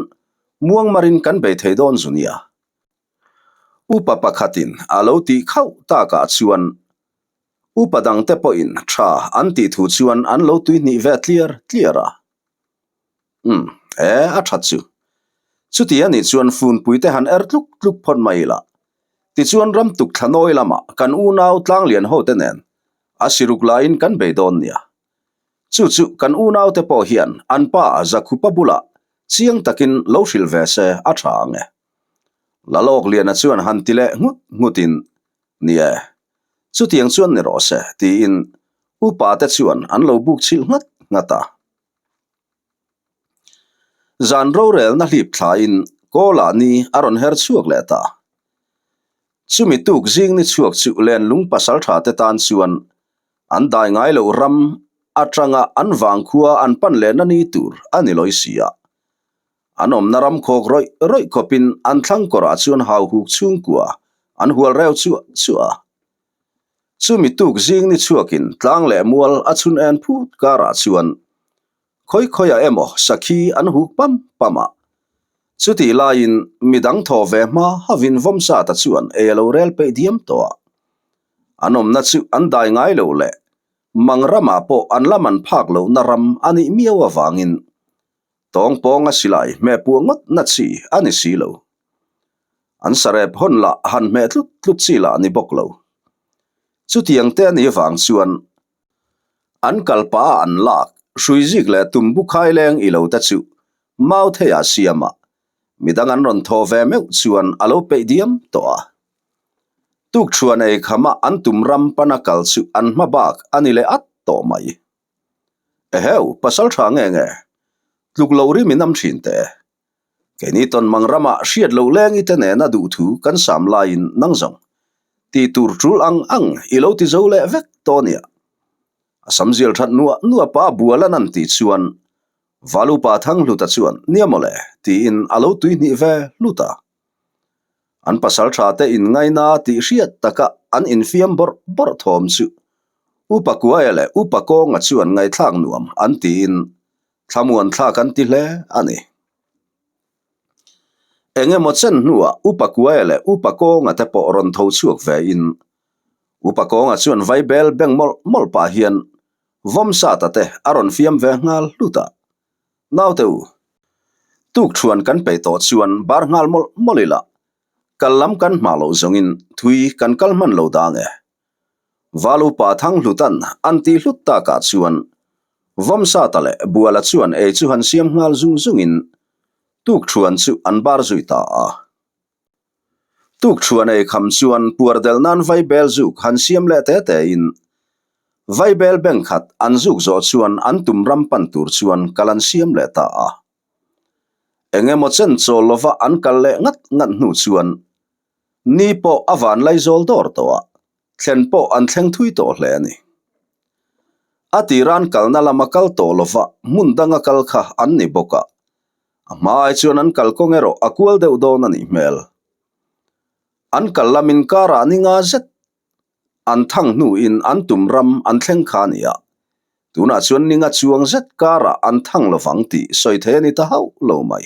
muangmarin kan bei thei dawn zu nia. Upa pakhatin a lo tih khauh takah chuan Upa dangte pawhin tha an tih thu chuan an lo tuihnih ve tliar tliar a. Umm, e, a that chu. Chuti a nih chuan funpui te han er tluk tluk phawt mai ila. Tichuan ram tuk thla nawi lamah kan unau tlanglian hote nen a siruk laiin kan bei dawn nia. Chu chu kan unaute pawh hian an pa Zakhupa bulah chiang takin lo hrilh ve se a tha ang e. Lalawkliana chuan han ti leh nghut nghutin, Ni e, chutiang chuan ni rawh se, tiin upa te chuan an lo buk chhilh nghat nghat a. Zan rorelna hlip thlain Kawla ni a rawn her chhuak leh ta. Chumi tuk zing ni chhuak chu lenlung pasaltha te tan chuan an dai ngai loh ram atanga an vangkhua an pan lehna ni tur a ni lawi si a. An awmna ram khawk rawih rawih khawpin an thlang kawrah chuan hauhuk chhungkua an hual reu chuah chuah a. Chumi tuk zing ni chhuakin tlang leh mual a chhun en phut karah chuan khawi khawiah emaw sakhi an huk pam pam a. Chutih laiin midang thaw ve hma havin Vawmsata chuan ei a lo rel peih diam tawh a. An awmna chu an dai ngai lo leh mang ramah pawh an la man phak lohna ram a nih miau avangin Tawng pawnga silai hmeh puah ngawt na chi a ni si lo. An sarep hawn lah han hmeh tlut tlut chi lah ni bawk lo. Chutiang te a nih vang chuan an kal pah a an lak hrui zik leh tum bu khai leng i lo te chu mau thei ah siam a, midang an rawn thaw ve meuh chuan a lo peih diam tawh a. Tukṭhuan ei kham a an tum ram pana kal chu an hma bak a ni leh at tawh mai. Eheu, pasal tha nge nge? Tluk loh rim in am thin teh. Keini tawn mang ramah hriat loh leng i te nena duh thu kan sam laiin nang zawng. Tih tur tul ang ang i lo ti zo leh vek tawh nia. A sam zial that nuah nuah pa bual an an tih chuan Valupa Thanghluta chuan nia mawle tiin a lo tuihnih ve hlut a. An pasal tha te in ngaina tih hriat taka an infiam bawrh bawrh thawm chu Upa Kuaia leh Upa Kawnga chuan ngaihthlak nuam an tiin thlamuan thlak an ti hle a ni. Eng emaw chen hnuah Upa Kuaia leh Upa Kawnga te pawh rawn tho chhuak ve in Upa Kawnga chuan vaibel beng mawlh mawlh pah hian Vawmsata te a rawn fiam ve nghal hlut a. Naute u, tukṭhuan kan peih tawh chuan bar nghal mawlh mawlh ila, kal lam kan hma loh zawngin thui kan kal hman lo dang e. Val upa Thanghlutan an tih hlut takah chuan Vawmsata leh Buala chuan ei chu han siam nghal zung zungin tukṭhuan chu an bar zui ta a. Tukṭhuan ei kham chuan puar del nan vaibel zuk han siam leh te te in vaibel bank khat an zuk zawh chuan an tum ram pan tur chuan kal an siam leh ta a. Eng emaw chen chawl lova an kal leh ngat ngat hnu chuan ni pawh a van laizawl dawr tawh a, thlen pawh an thleng thui tawh hle a ni. A tiran kalna lama kal tawh lova hmun danga kal kha an ni bawk a, A hmai chuan an kalkawng erawh a kual deuh dawn a nih hmel. An kal lam inkarah ni nga zet an thang hnuin an tum ram an thleng kha a ni a, tunah chuan ni nga chuang zet karah an thang lovang tih sawi thei a ni ta hauh lo mai.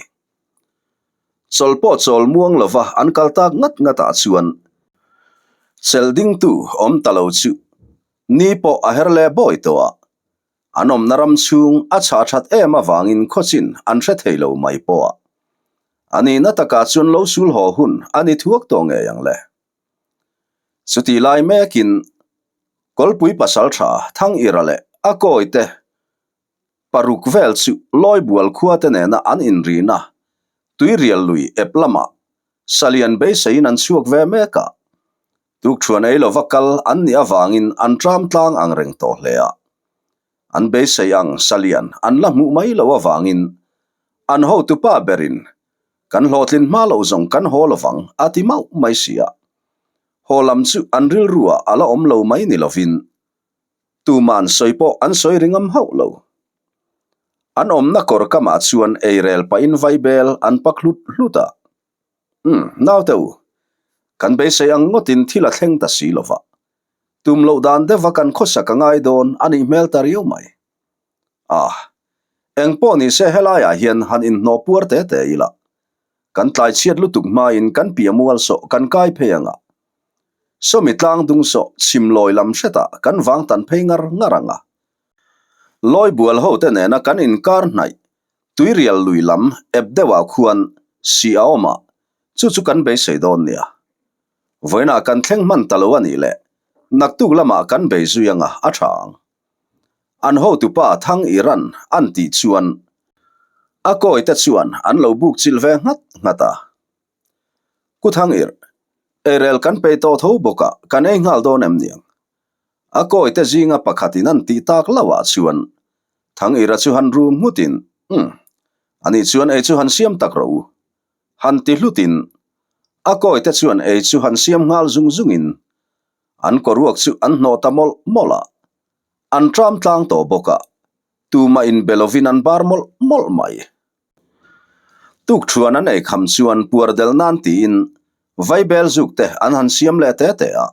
Chawl pawh chawl muang lova an kal tak ngat ngatah chuan chelh dingtu awm ta lo chu ni pawh a her leh bawi tawh a, An awmna ram chhung a chhah that em avangin khawchin an hre thei lo mai pawh a. A nihna takah chuan lo sul haw hun a ni thuak tawh ngei ang le. Chutih lai mekin Kawlpui pasaltha Thangira leh a kawite paruk vel chu Lawibual khuate nena an inrina Tuirial lui ep lamah Salian beiseiin an chhuak ve mek a. Tukṭhuan ei lova kal an nih avangin an ṭam tlang ang reng tawh hle a. An beisei ang Salian an la hmuh mai loh avangin an hotupa berin kan hlawhtlin hma loh zawng kan haw lovang a ti mauh mai si a. Haw lam chu an rilruah a la awm lo mai ni lovin tuman sawi pawh an sawi ri ngam hauh lo. An awmna kawr kamah chuan eirel pahin vaibel an pak hlut hlut a. Umm, naute u, kan beisei ang ngawtin thil a thleng ta si lova. Tum loh dan deuha kan khawsak a ngai dawn a nih hmel ta riau mai. Ah, eng pawh ni se helaiah hian han inhnawh puar te te ila. Kan tlai chhiat lutuk hmain kan piah mual sawh kan kai phei ang a. Sawmi tlang dung sawh chhim lawi lam hretah kan vang tan phei ngar ngar ang a. Lawi bual ho te nena kan inkar hnaih Tuirial lui lam ep deuhah khuan si a awm a, chu chu kan beisei dawn nia. Vawiinah kan thleng hman ta lo a nih le, naktuk lamah kan bei zui anga a tha ang. An hotupa Thang Iran an tih chuan a kawite chuan an lo buk chilh ve nghat nghat a. Ku Thang Ir, eirel kan peih tawh tho bawk a, kan ei nghal dawn em niang? A kawite zinga pakhatin an tih tak lo ah chuan Thang Ira chu han rum nghutin, Umm, ani chuan ei chu han siam tak rawh u. Han ti hlutin, a kawite chuan ei chu han siam nghal zung zungin an kawruak chu an hnawh ta mawlh mawlh a. An ṭam tlang tawh bawk a, tumah inbe lovin an bar mawlh mawlh mai. Tukṭhuan an ei kham chuan puar del nan tiin vaibel zuk te an han siam leh te te a.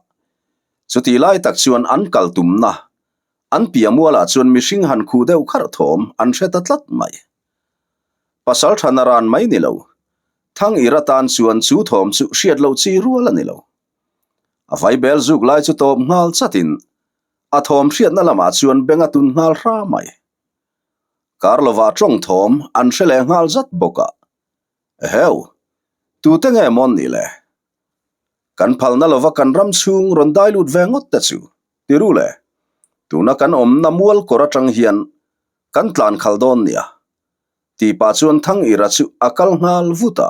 Chutih lai tak chuan an kal tumna an piah mualah chuan mihring han khuh deuh kharh thawm an hre ta tlat mai. Pasal tha na ran mai ni lo, Thang Ira tan chuan chu thawm chu hriat loh chi rual a ni lo. A vaibel zuk lai chu tawp nghal chatin a thawm hriatna lamah chuan beng a tun nghal hra mai. Kar lovah tawng thawm an hre leh nghal zat bawk a. Eheu! Tute nge mawn ni le? Kan phalna lova kan ram chhung rawn dai lut ve ngawt te chu ti ru le? Tuna kan awmna mual kawr atang hian kan tlan khal dawn nia. Tih pah chuan Thang Ira chu a kal nghal vut a.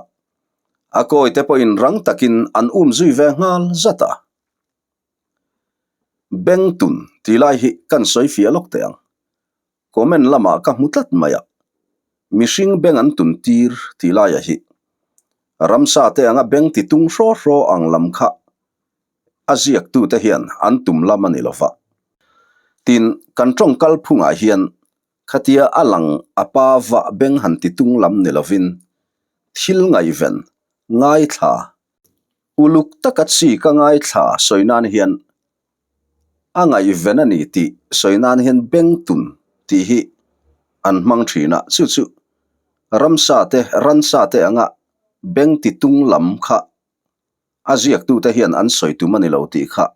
A kawite pawhin rang takin an um zui ve nghal zat a. Bengtun tih lai hi kan sawi fiah lawk teh ang. Comment lamah ka hmu tlat mai a, mihring beng an tun tir tih laia hi ramsa te anga beng ti tung hraw hraw ang lam kha a ziaktute hian an tum lam a ni lo va. Tin, kan tawng kalphungah hian khatia a lang a pa vah beng han ti tung lam ni lovin thil ngaihven, ngaithla, Uluk taka chi ka ngaithla sawi nan hian a ngaihven a ni tih sawi nan hian bengtun tih hi an hmang thin a, chu chu ramsa te ransa te anga beng ti tung lam kha a ziaktute hian an sawi tum a ni lo tih kha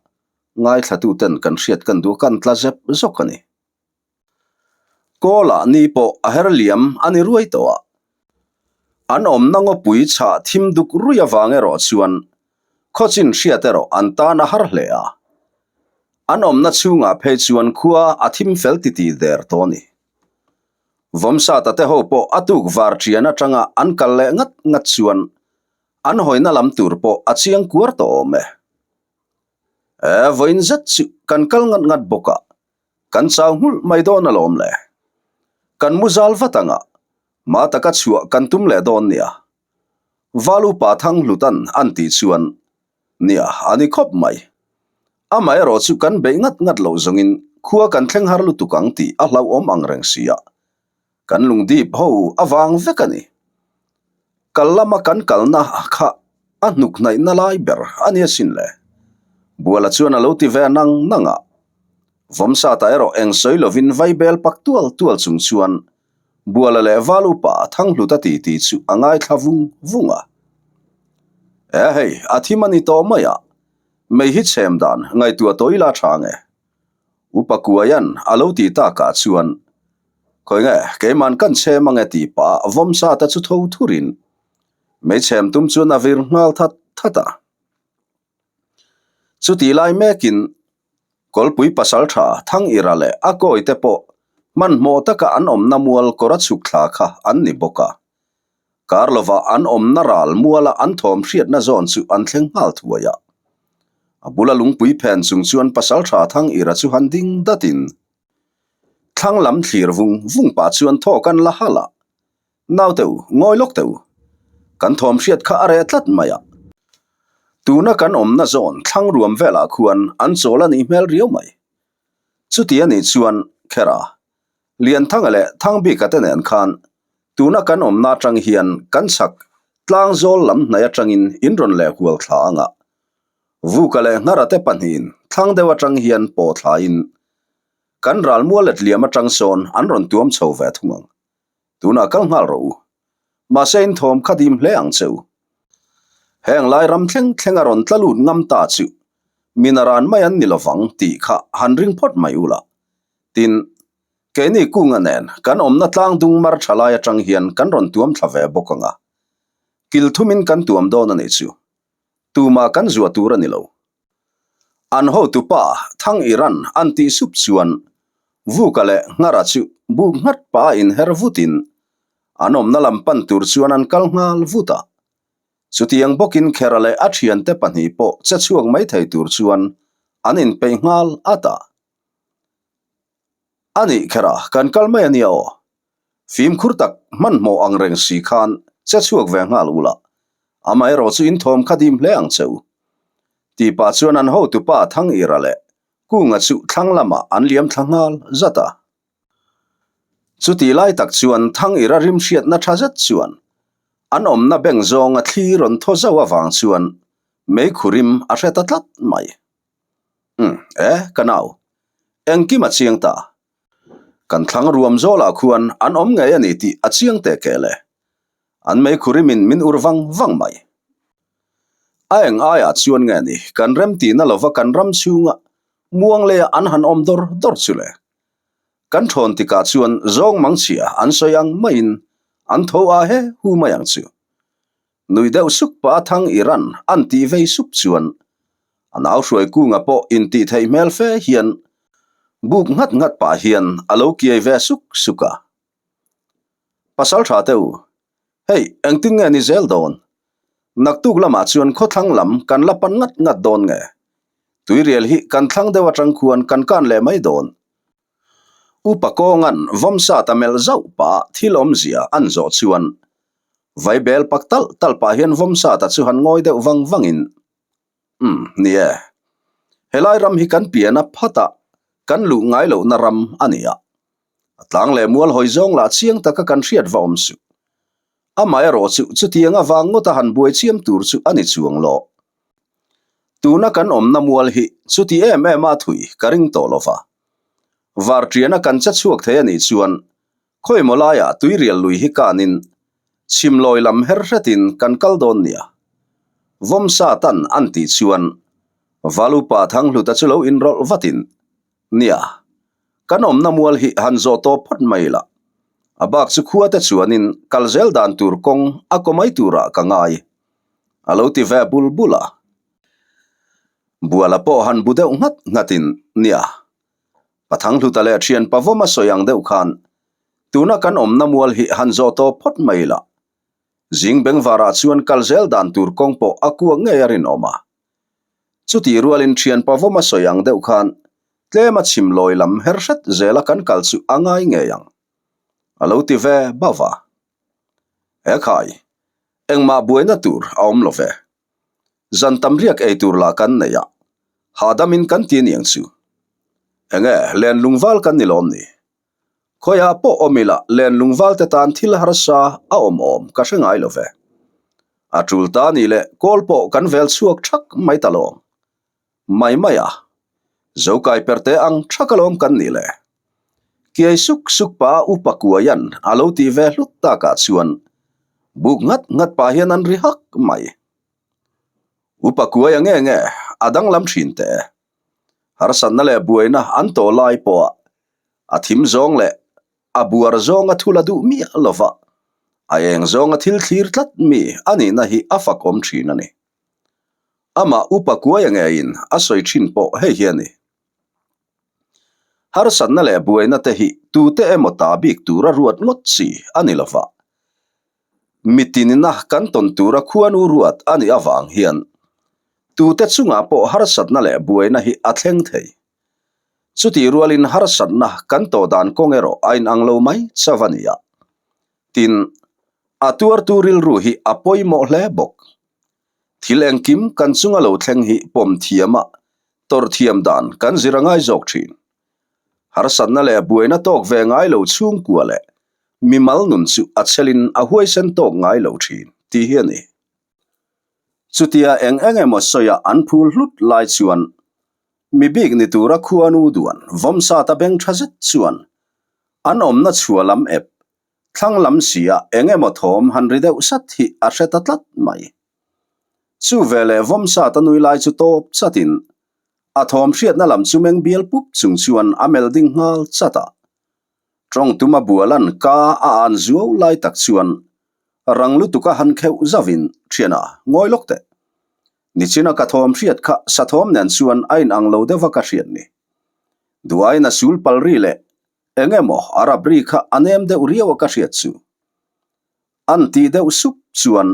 ngaithlatuten kan hriat kan duh a, kan tla zep zawk a ni. Kawlah ni pawh a her liam a ni ruai tawh a, an awmna ngawpui chhah thim duk rui avang erawh chuan khawchin hriat erawh an tan a har hle a, an awmna chhungah phei chuan khua a thim fel titi der tawh a ni. Vawmsata te ho pawh a tuk var ṭian aṭanga an kal leh ngat ngat chuan an hawina lam tur pawh a chiang kuar tawh awm e. E, vawiin zet chu kan kal ngat ngat bawk a, Kan chau nghulh mai dawn alawm le. Kan mu zal vat anga, ma taka chhuah kan tum leh dawn nia. Val upa thang hlutan an tih chuan, Nia, a ni khawp mai. Amaherawh chu kan beih ngat ngat loh zawngin khua kan thleng har lutuk ang tih a hlauhawm ang reng sia. Kan lungdip ho a vang vek a ni. Kal lama kan kalna kha a hnuk hnaihna lai ber a ni asin le. Buala chuan a lo ti ve nang nang a. Vawmsata erawh eng sawi lovin vaibel pak tual tual chung chuan Buala leh Val upa Thanghluta titi chu a ngaithla vung vung a. E hei, a thim a ni tawh mai a, mei hi chhem dan ngaihtuah tawh ila tha nge? Upa Kuaian a lo ti takah chuan, Khawi nge, keiman kan chhem ange tih pah Vawmsata chu tho thurin mei chhem tum chuan a vir nghal that that a. Chutih lai mekin Kawlpui pasaltha Thangira leh a kawite pawh hmanhmawh taka an awmna mual kawr a chhuk thla kha an ni bawk a. Kar lovah an awmna ral muala an thawm hriatna zawn chu an thleng nghal thuai a. A bula lungpui phen chung chuan pasaltha Thangira chu han ding datin thlang lam thlir vung vung pah chuan thawk an la halh a. Naute u, ngawi lawk teh u. Kan thawm hriat kha a reh tlat mai a. Tuna kan awmna zawn thlang ruam velah khuan an chawl a nih hmel riau mai. Chuti a nih chuan Khera, Lianthanga leh Thangbika te nen khan Tuna kan awmna atang hian kan chhak tlang zawl lam hnaih atangin in rawn leh hual thla anga Vuka leh Nghara te pahnihin thlang deuh atang hian pawh thlain kan ral mual let liam atang sawn an rawn tuam chho ve thung ang. Tunah kal nghal rawh u. Mahse in thawm kha dim hle ang che u. Heng lai ram thleng thleng a rawn tla lut ngam ta chu min a ran mai an ni lovang tih kha han ring phawt mai ula. Tin, Keini kunga nen kan awmna tlang dung mar tha lai atang hian kan rawn tuam thla ve bawk ang a, kil thumin kan tuam dawn a nih chu. Tumah kan zuah tur a ni lo. An hotupa Thang Iran an tih sup chuan Vuka leh Nghara chu buk nghat pah a inher vutin an awmna lam pan tur chuan an kal nghal vut a. Chutiang bawkin Khera leh a thiante pahnih pawh che chhuak mai thei tur chuan an inpeih nghal at a. A nih Khera, kan kal mai a nia aw. Fimkhur tak hmanhmawh ang reng si khan che chhuak ve nghal ula, amaherawh chu in thawm kha dim hle ang che u. Tih pah chuan an hotupa Thangira leh Kunga chu thlang lamah an liam thla nghal zat a. Chutih lai tak chuan Thangira rim hriatna tha zet chuan an awmna beng zawnga thli rawn thaw zauh avang chuan meikhu rim a hre ta tlat mai. Umm, e, ka nau, engkim a chiang ta. Kan thlang ruam zawlah khuan an awm ngei a ni tih a chiang teh keh le. An meikhu rimin min ur vang vang mai. A eng aiah chuan nge ni kan rem tihna lova kan ram chhunga muang leia an han awm dawr dawr chu le. Kan thawn tikah chuan zawng mang chhia an sawi ang maiin an tho a he hu mai ang chu. Nui deuh suk pah a thang Iran an tih vei sup chuan a nau hruai kunga pawh intih theih hmel fe hian buk nghat nghat pah hian a lo kiai ve suk suk a. Pasal tha teh u, hei engtin nge ni zel dawn? Naktuk lamah chuan khawthlang lam kan la pan ngat ngat dawn nge? Tuirial hi kan thlang deuh atang khuan kan kan leh mai dawn. Upa kawngan vawmsat a melh zauh pah thil awmzia an zawh chuan Vaibel pak talh talh pah hian Vawmsata chu han ngawi deuh vang vangin, Umm, ni e. Helai ram hi kan pian a phat a, kan luh ngai lohna ram a ni a. A tlang leh mual hawi zawng lah chiang taka kan hriat va awm suh. Amaherawh chu chutiang avang ngawta han buai chiam tur chu a ni chuang lo. Tuna kan awmna mual hi chuti em em a thui ka ring tawh lo va. Varṭiana kan che chhuak thei a nih chuan Khawimaw laiah tuirial lui hi kanin chhimlawi lam her hretin kan kal dawn nia. Vawmsa tan an tih chuan Valupa Thanghluta chu lo inrawlh vatin, Nia, kan awmna mual hi han zawh tawp phawt mai la. A bak chu khuate chuanin kal zel dan tur kawng a kaw mai turah ka ngai, a lo ti ve bul bul a. Buala pawh han bu deuh nghat nghatin, Nia, Pathang Hluta leh thian Pavawm a sawi ang deuh khan tuna kan awmna mual hi han zawh tawp phawt mai la. Zing bengvarah chuan kal zel dan tur kawng pawh a kuak ngei a rinawm a. Chutih rualin thian Pavawm a sawi ang deuh khan tlem a chhim lawi lam her hret zela kan kal chu a ngai ngei ang. A lo ti ve bauh a. He khai, engmah buaina tur a awm lo ve. Zan tam riak ei tur lah kan nei a, hahdamin kan ti aniang chu. Enge len lungval kan ni lawm ni? Khawiah pawh awm ila len lungval te tan thil harsa a awm awm ka hre ngai lo ve. A tul ta ni leh kawl pawh kan vel chhuak thak mai ta lawng. Mai mai a, Zokai perte ang thak alawm kan nih le. Kiai suk suk pa Upa Kuaian a lo tih ve hlut takah chuan buk nghat nghat pah hian an ri hak mai. Upa Kuaia nge nge a danglam thin teh e. Harsatna leh buaina an tawh lai pawha a thim zawng leh a buar zawnga thul a duh miah lova, a eng zawnga thil thlir tlat mi a nihna hi a fakawm thin a ni. Amah Upa Kuaia ngeiin a sawi thin pawh hei hi a ni. Harsatna leh buaina te hi tute emaw ta bik tura ruat ngawt chi a ni lova. Mitinina kan tawn tura khuanu ruat a nih avang hian tute chungah pawh harsatna leh buaina hi a thleng thei. Chutih rualin harsatna kan tawh dan kawng erawh a inang lo mai chauh a ni a. Tin, a tuartu rilru hi a pawimawh hle bawk. Thil engkim kan chunga lo thleng hi pawm thiam a, tawrh thiam dan kan zir a ngai zawk thin. Harsatna leh buaina tawk ve ngai lo chhungkua leh mimal nun chu a chelin a huaisen tawk ngai lo thin tih hi a ni. Chutia eng eng emaw sawiah an phul hlut lai chuan mi bik ni tura khuanu duan vawmsata beng tha zet chuan an awmna chhua lam ep Thlang lam sia eng emaw thawm han ri deuh sat hi a hre ta tlat mai. Chu veleh vawmsat a nui lai chu tawp chatin a thawm hriatna lam chu meng bial pup chung chuan a melh ding nghal chat a. Tawng tuma bualan ka a an zuau lai tak chuan rang lutuka han kheuh zauhin, Thiana, ngawi lawk teh. Nichina ka thawm hriat kha sathawm nen chuan a inang lo deuh va ka hriat ni. Duain a sul pal ri leh eng emaw a rap ri kha a nem deuh riau a ka hriat chu. An tih deuh sup chuan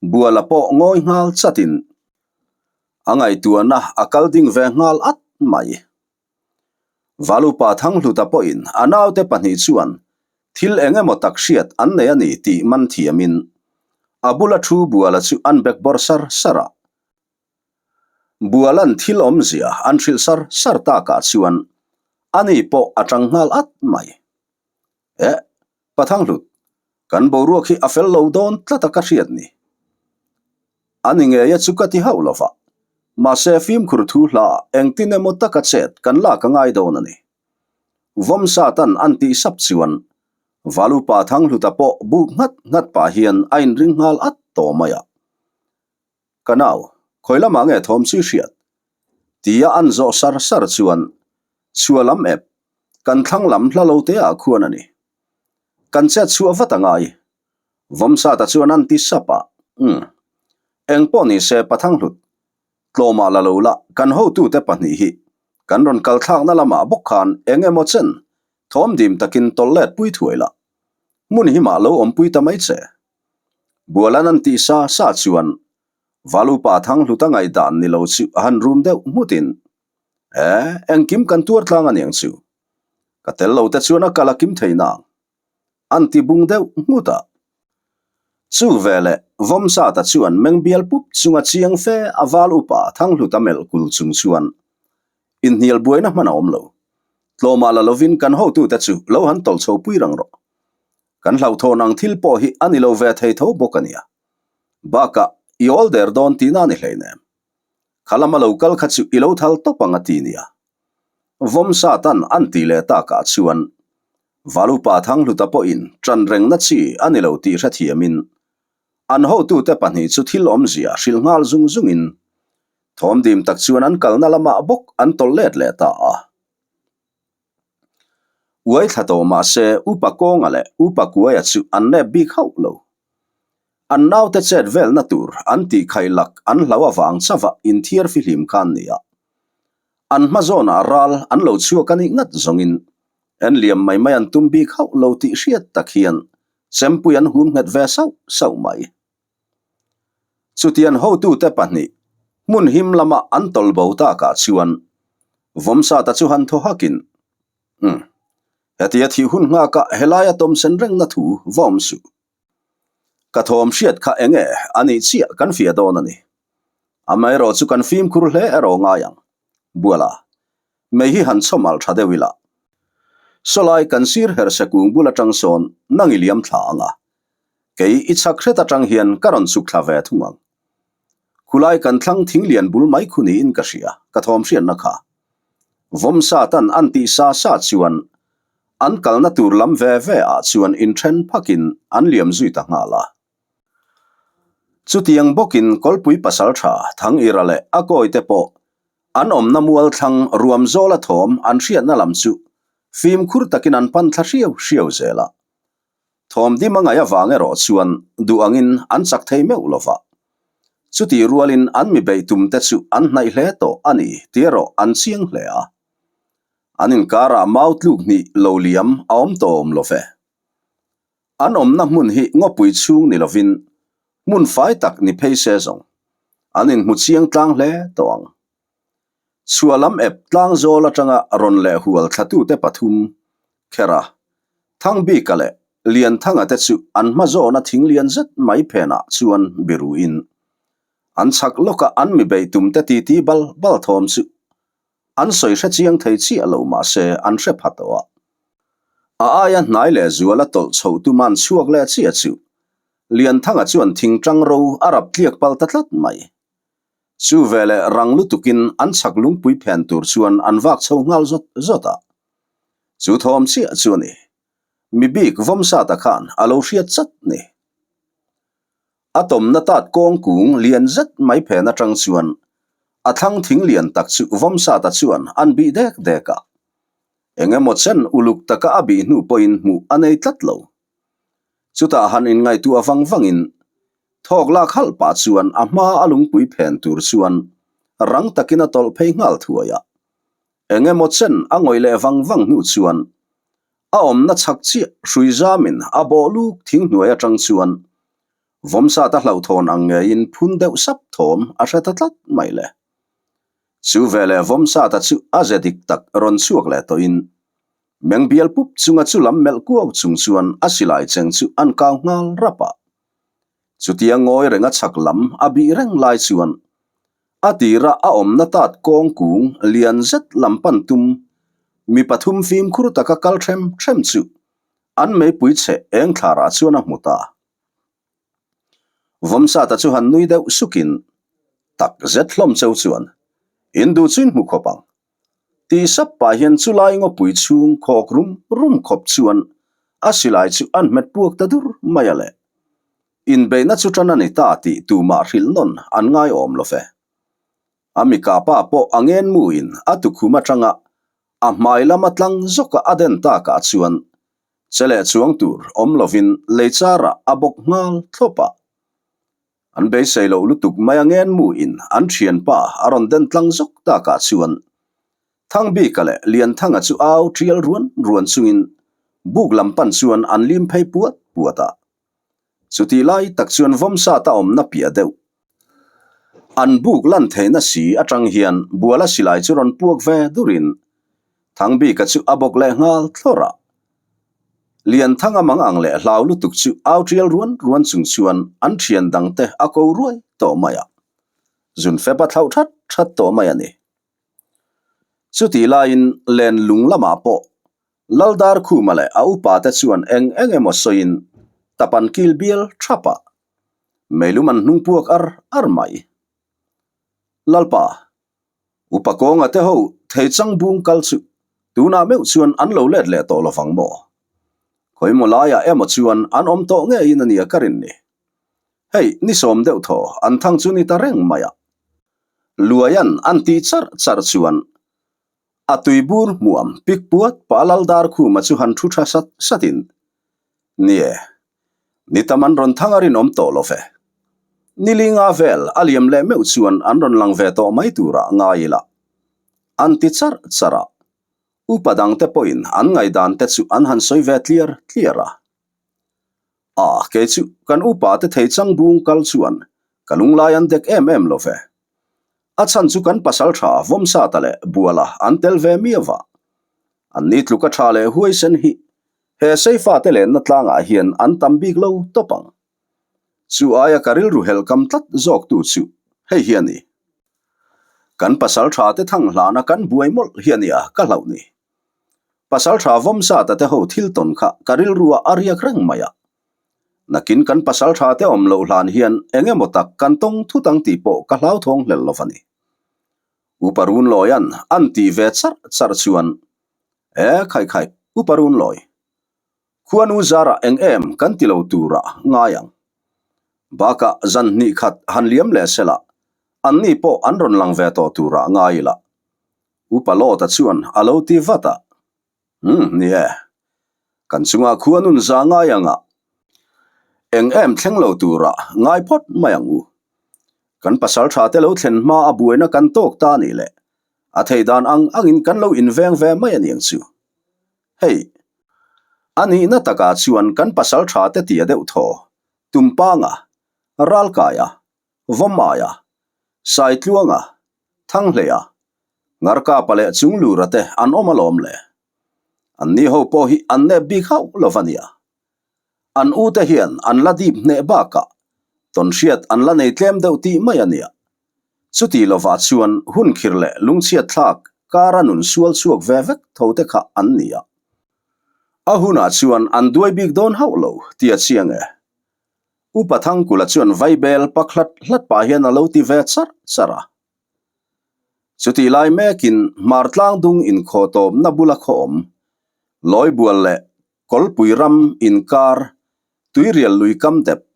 Buala pawh ngawi nghal chatin a ngaihtuahna a kal ding ve nghal at mai. Valupa Thanghluta pawhin a naute pahnih chuan thil eng emaw tak hriat an nei a ni tih man thiamin a bula thu Buala chu an bek bawr sar sar a. Buala'n thil awmzia an hrilh sar sar takah chuan ani pawh a tang nghal at mai. Eh, Pa Thanghlut, kan boruak hi a fel lo dawn tlat a ka hriat ni. A ni ngei a chu ka ti hauh lo va, mahse fimkhur thu hla engtin emaw taka chet kan lak a ngai dawn a ni. Vawmsatan an tih sap chuan Valupa Thanghluta pawh buk nghat nghat pah hian a inring nghal at tawh mai a. Ka nau, khawi lamah nge thawm chu i hriat? Tia an zawh sar sar chuan chhua lam ep kan thlang lam hla lo te ah khuan a ni. Kan chet chhuah vat a ngai. Vawmsata chuan an ti sap a, Umm. Engpawh ni se Pathang Hlut, tlawmah la lo la, kan hotute pahnih hi kan rawn kal thlakna lamah bawk khan eng emaw chen thawm dim takin tawlh let pui thuai la. Hmun hi mah lo awmpui ta mai che. Bualan an tih sa sa chuan Valupa Thanghluta ngaihdan ni lo chu a han rum deuh nghutin, E, engkim kan tuar tlang a niang chu. Ka tel lo te chuan a kal a kim thei nang. An ti bung deuh nghut a. Chu veleh Vawmsata chuan meng bial pup chunga chiang fe a val upa Thanghluta melh kul chung chuan inhnial buaina hman a awm lo. Tlawmah la lovin kan hotute chu lo han tawlh chho pui rang rawh. Kan hlauhthawn ang thil pawh hi a ni lo ve thei tho bawk a nia. Bakah i awl der dawn tihna a ni hleinem. Kha lama lo kal kha chu i lo thal tawp ang a ti nia. Vawmsatan an tih leh takah chuan Valupa Thanghluta pawhin ṭan rengna chi a ni lo tih hrethiamin an hotute pahnih chu thil awmzia hrilh nghal zung zungin thawmdim tak chuan an kalna lamah bawk an tawlh let leh ta a. Uai thla tawh mah se Upa Kawnga leh Upa Kuaia chu an nep bik hauh lo. An naute chet velna tur an tih khaih lak an hlau avang chauha inthiar fihlim kha an ni a. An hma zawnah ral an lo chhuak a nih ngat zawngin en liam mai mai an tum bik hauh lo tih hriat tak hian chempui an hum nghet ve sauh sauh mai. Chutian hotute pahnih hmun him lama an tawlh bo takah chuan Vawmsata chu han thaw hakin, Umm, hetia thih hun nghakah helaia tawmsen rengna thu va awm suh. Ka thawm hriat kha eng nge a nih chiah kan fiah dawn a ni. Amaherawh chu kan fimkhur hle erawh ngai ang. Buala, mei hi han chhawm alh tha deuh ila. Sawlai kan sir herse kung bul atang sawn nang i liam thla ang a. Kei i chhak hret atang hian ka rawn chuk thla ve thung ang. Khulai kan thlang thing lian bul mai khu niin ka hria, ka thawm hriatna kha. Vawmsa tan an tih sa sa chuan an kalna tur lam ve ve ah chuan inthen phakin an liam zui ta nghal a. Chutiang bawkin Kawlpui pasaltha Thangira leh a kawite pawh an awmna mual thlang ruam zawla thawm an hriatna lam chu fimkhur takin an pan thla hriau hriau zel a. Thawm dim a ngaih avang erawh chuan duh angin an chak thei meuh lo va. Chutih rualin an mi beih tumte chu an hnaih hle tawh a ni tih erawh an chiang hle a. An inkarah mau tluk hnih lo liam a awm tawh awm lo ve. An awmna hmun hi ngawpui chhung ni lovin hmun fai tak ni phei se zawng an inhmu chiang tlang hle tawh ang. Chhuah lam ep tlang zawl atanga rawn leh hual thlatute pathum kher a, Thangbika leh Lianthanga te chu an hma zawna thing lian zet mai phenah chuan biruin an chhak lawka an mi beih tumte titi bal bal thawm chu an sawi hre chiang thei chiah lo mahse an hre pha tawh a. A aia hnai leh zuala tawlh chhoh tuman chhuak leh chiah chu Lianthanga chuan thing tang ro a rap tliak pal ta tlat mai. Chu veleh rang lutukin an chhak lungpui phen tur chuan an vak chho nghal zawt zawt a. Chu thawm chiah chu a ni. Mi bik Vawmsata khan a lo hriat chat ni. A tawmna tat kawng kung lian zet mai phen atang chuan a thlang thing lian tak chu Vawmsata chuan an bih dek dek a. Eng emaw chen uluk taka a bih hnu pawhin hmuh a nei tlat lo. Chutah han inngaihtuah vang vangin. Thawk lak halh pah chuan a hma a lungpui phen tur chuan rang takin a tawlh phei nghal thuai a. Eng emaw chen a ngawih leh vang vang hnu chuan a awmna chhak chiah hrui zamin a bawh luk thing hnuai atang chuan Vawmsat a hlauhthawn ang ngeiin phun deuh sap thawm a hre ta tlat mai le. Chu veleh Vawmsata chu a ze dik tak rawn chhuak leh tawhin meng bial pup chunga chu lam melh kuau chung chuan a silai cheng chu an kau nghal rap a. Chutia ngawi renga chhak lam a bih reng lai chuan a tira a awmna tat kawng kung lian zet lam pan tum mi pathum fimkhur taka kal ṭhem ṭhem chu an meipui chhe eng thlarah chuan a hmu ta. Vawmsata chu han nui deuh sukin tak zet hlawm cheu chuan in duh chu in hmu khawp ang. Ti sap pah hian chulai ngawpui chhung khawk rum rum khawp chuan a silai chu an hmet puak ta dur mai a le. Inbeihna chu tan a ni ta tih tumah hrilh nawn an ngaiawm lo ve. A mikapa pawh a ngen muin a tukhum atanga a hmai lama tlang zawka a den takah chuan che leh chuang tur awm lovin lei charah a bawk nghal thlawp a. An beisei loh lutuk mai a ngen muin an thianpa a rawn den tlang zawk takah chuan Thangbika leh Lianthanga chu au tial ruan ruan chungin buk lam pan chuan an lim phei puat puat a. Chutih lai tak chuan Vawmsata awmna piah deuh. An buk lan theihna si atang hian Buala silai chu rawn puak ve durin Thangbika chu a bawk leh nghal thlawr a. Lianthanga mang ang leh hlau lutuk chu au tial ruan ruan chung chuan an thian dangte a ko ruai tawh mai a. Zunfep a thlauh that that tawh mai a ni. Chutih laiin len lung lamah pawh Laldar Khuma leh a upate chuan eng eng emaw sawiin tap an kil bial thap a, meilum an hnung puak ar ar mai. Lalpa, upa kawnga te ho thei chang bung kal chu tunah meuh chuan an lo let leh tawh lovang maw? Khawimaw laiah emaw chuan an awm tawh ngeiin a nia ka rin ni. Hei, ni sawm deuh thaw an thang chu ni ta reng mai a. Luaian an tih charh charh chuan A tuibur hmuam pik puat pah Laldar Khuma chu han thu tha sat satin, Nie, ni tam an rawn thang a rinawm tawh lo ve. Ni linga vel a liam leh meuh chuan an rawn lang ve tawh mai turah ngai ila. An ti charh charh a, upa dangte pawhin an ngaihdan te chu an han sawi ve tliar tliar a. A, kei chu kan upa te thei chang bung kal chuan ka lunglai an dek em em lo ve. A chhan chu kan pasal tha Vawmsata leh Buala an tel ve miau va. An ni tluka tha leh huaisen hi he Seifate lenna tlangah hian an tam bik lo tawp ang. Chu aia ka rilru helh kam tlat zawktu chu hei hi a ni. Kan pasal tha te thang hlana kan buai mawlh hi a nia ka hlauh ni. Pasal tha Vawmsata te ho thil tawn kha ka rilru ah a riak reng mai a. Nakin kan pasal tha te awm loh hlan hian eng emaw tak kan tawng thut ang tih pawh ka hlauthawng hlel lo a ni. Upa Runlawia'n an tih ve charh charh chuan, E khai khai, Upa Runlawi, khuanu zarah eng em kan ti lo turah ngai ang. Bakah zan hnih khat han liam leh sela, anni pawh an rawn lang ve tawh turah ngai ila. Upa Lawta chuan a lo ti vat a, Umm, ni e. Kan chungah khu a nun za ngai ang a, eng em thleng lo turah ngai phawt mai ang u. Kan pasal tha te lo thlen hma a buaina kan tawk ta nih leh a thei dan ang angin kan lo inveng ve mai a niang chu. Hei, a nihna takah chuan kan pasal tha te tia deuh thaw, Tumpanga, Ralkaia, Vawmaia, Saitluanga, Thanghleia, Ngarkapa leh Chunglura te an awm alawm le. An ni ho pawh hi an nep bik hauh lo va nia. An u te hian an la dip hneh bakah tawnhriat an la nei tlem deuh tih mai a nia. Chuti lovah chuan hun khir leh lungchhiat thlak kara nun sual chhuak ve vek tho te kha an nia. A hunah chuan an duai bik dawn hauh lo tia chiang e. Upa Thangkula chuan vaibel pak hlat hlat pah hian a lo ti ve charh charh a. Chutih lai mekin Hmar tlangdung inkhaw tawpna bula khaw awm, Lawibual leh Kawlpui ram inkar, Tuirial lui kam dep,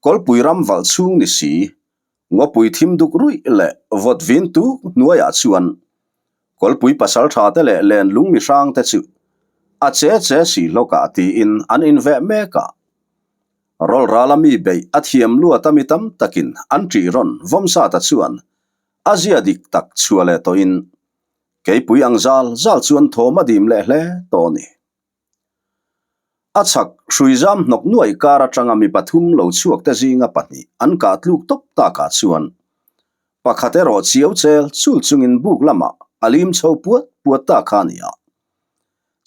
Kawlpui ram valh chhung ni si, Ngawpui thim duk ruih leh vawt vin tuk hnuaiah chuan Kawlpui pasal tha te leh len lung mi hrang te chu a che che si hlawkah tiin an inveh mek a. Rawlrala mi beih a thiam luat a mi tam takin an ṭih rawn Vawmsata chuan a zia dik tak chhuah leh tawhin keipui ang zal zal chuan thawm a dim leh hle tawh a ni. A chhak hruizam hnawk nuaih kar atanga mi pathum lo chhuak te zinga pahnih an kah tluk tawp takah chuan pakhat erawh chiau chel chul chungin buk lamah a lim chho puat puat ta kha a ni a.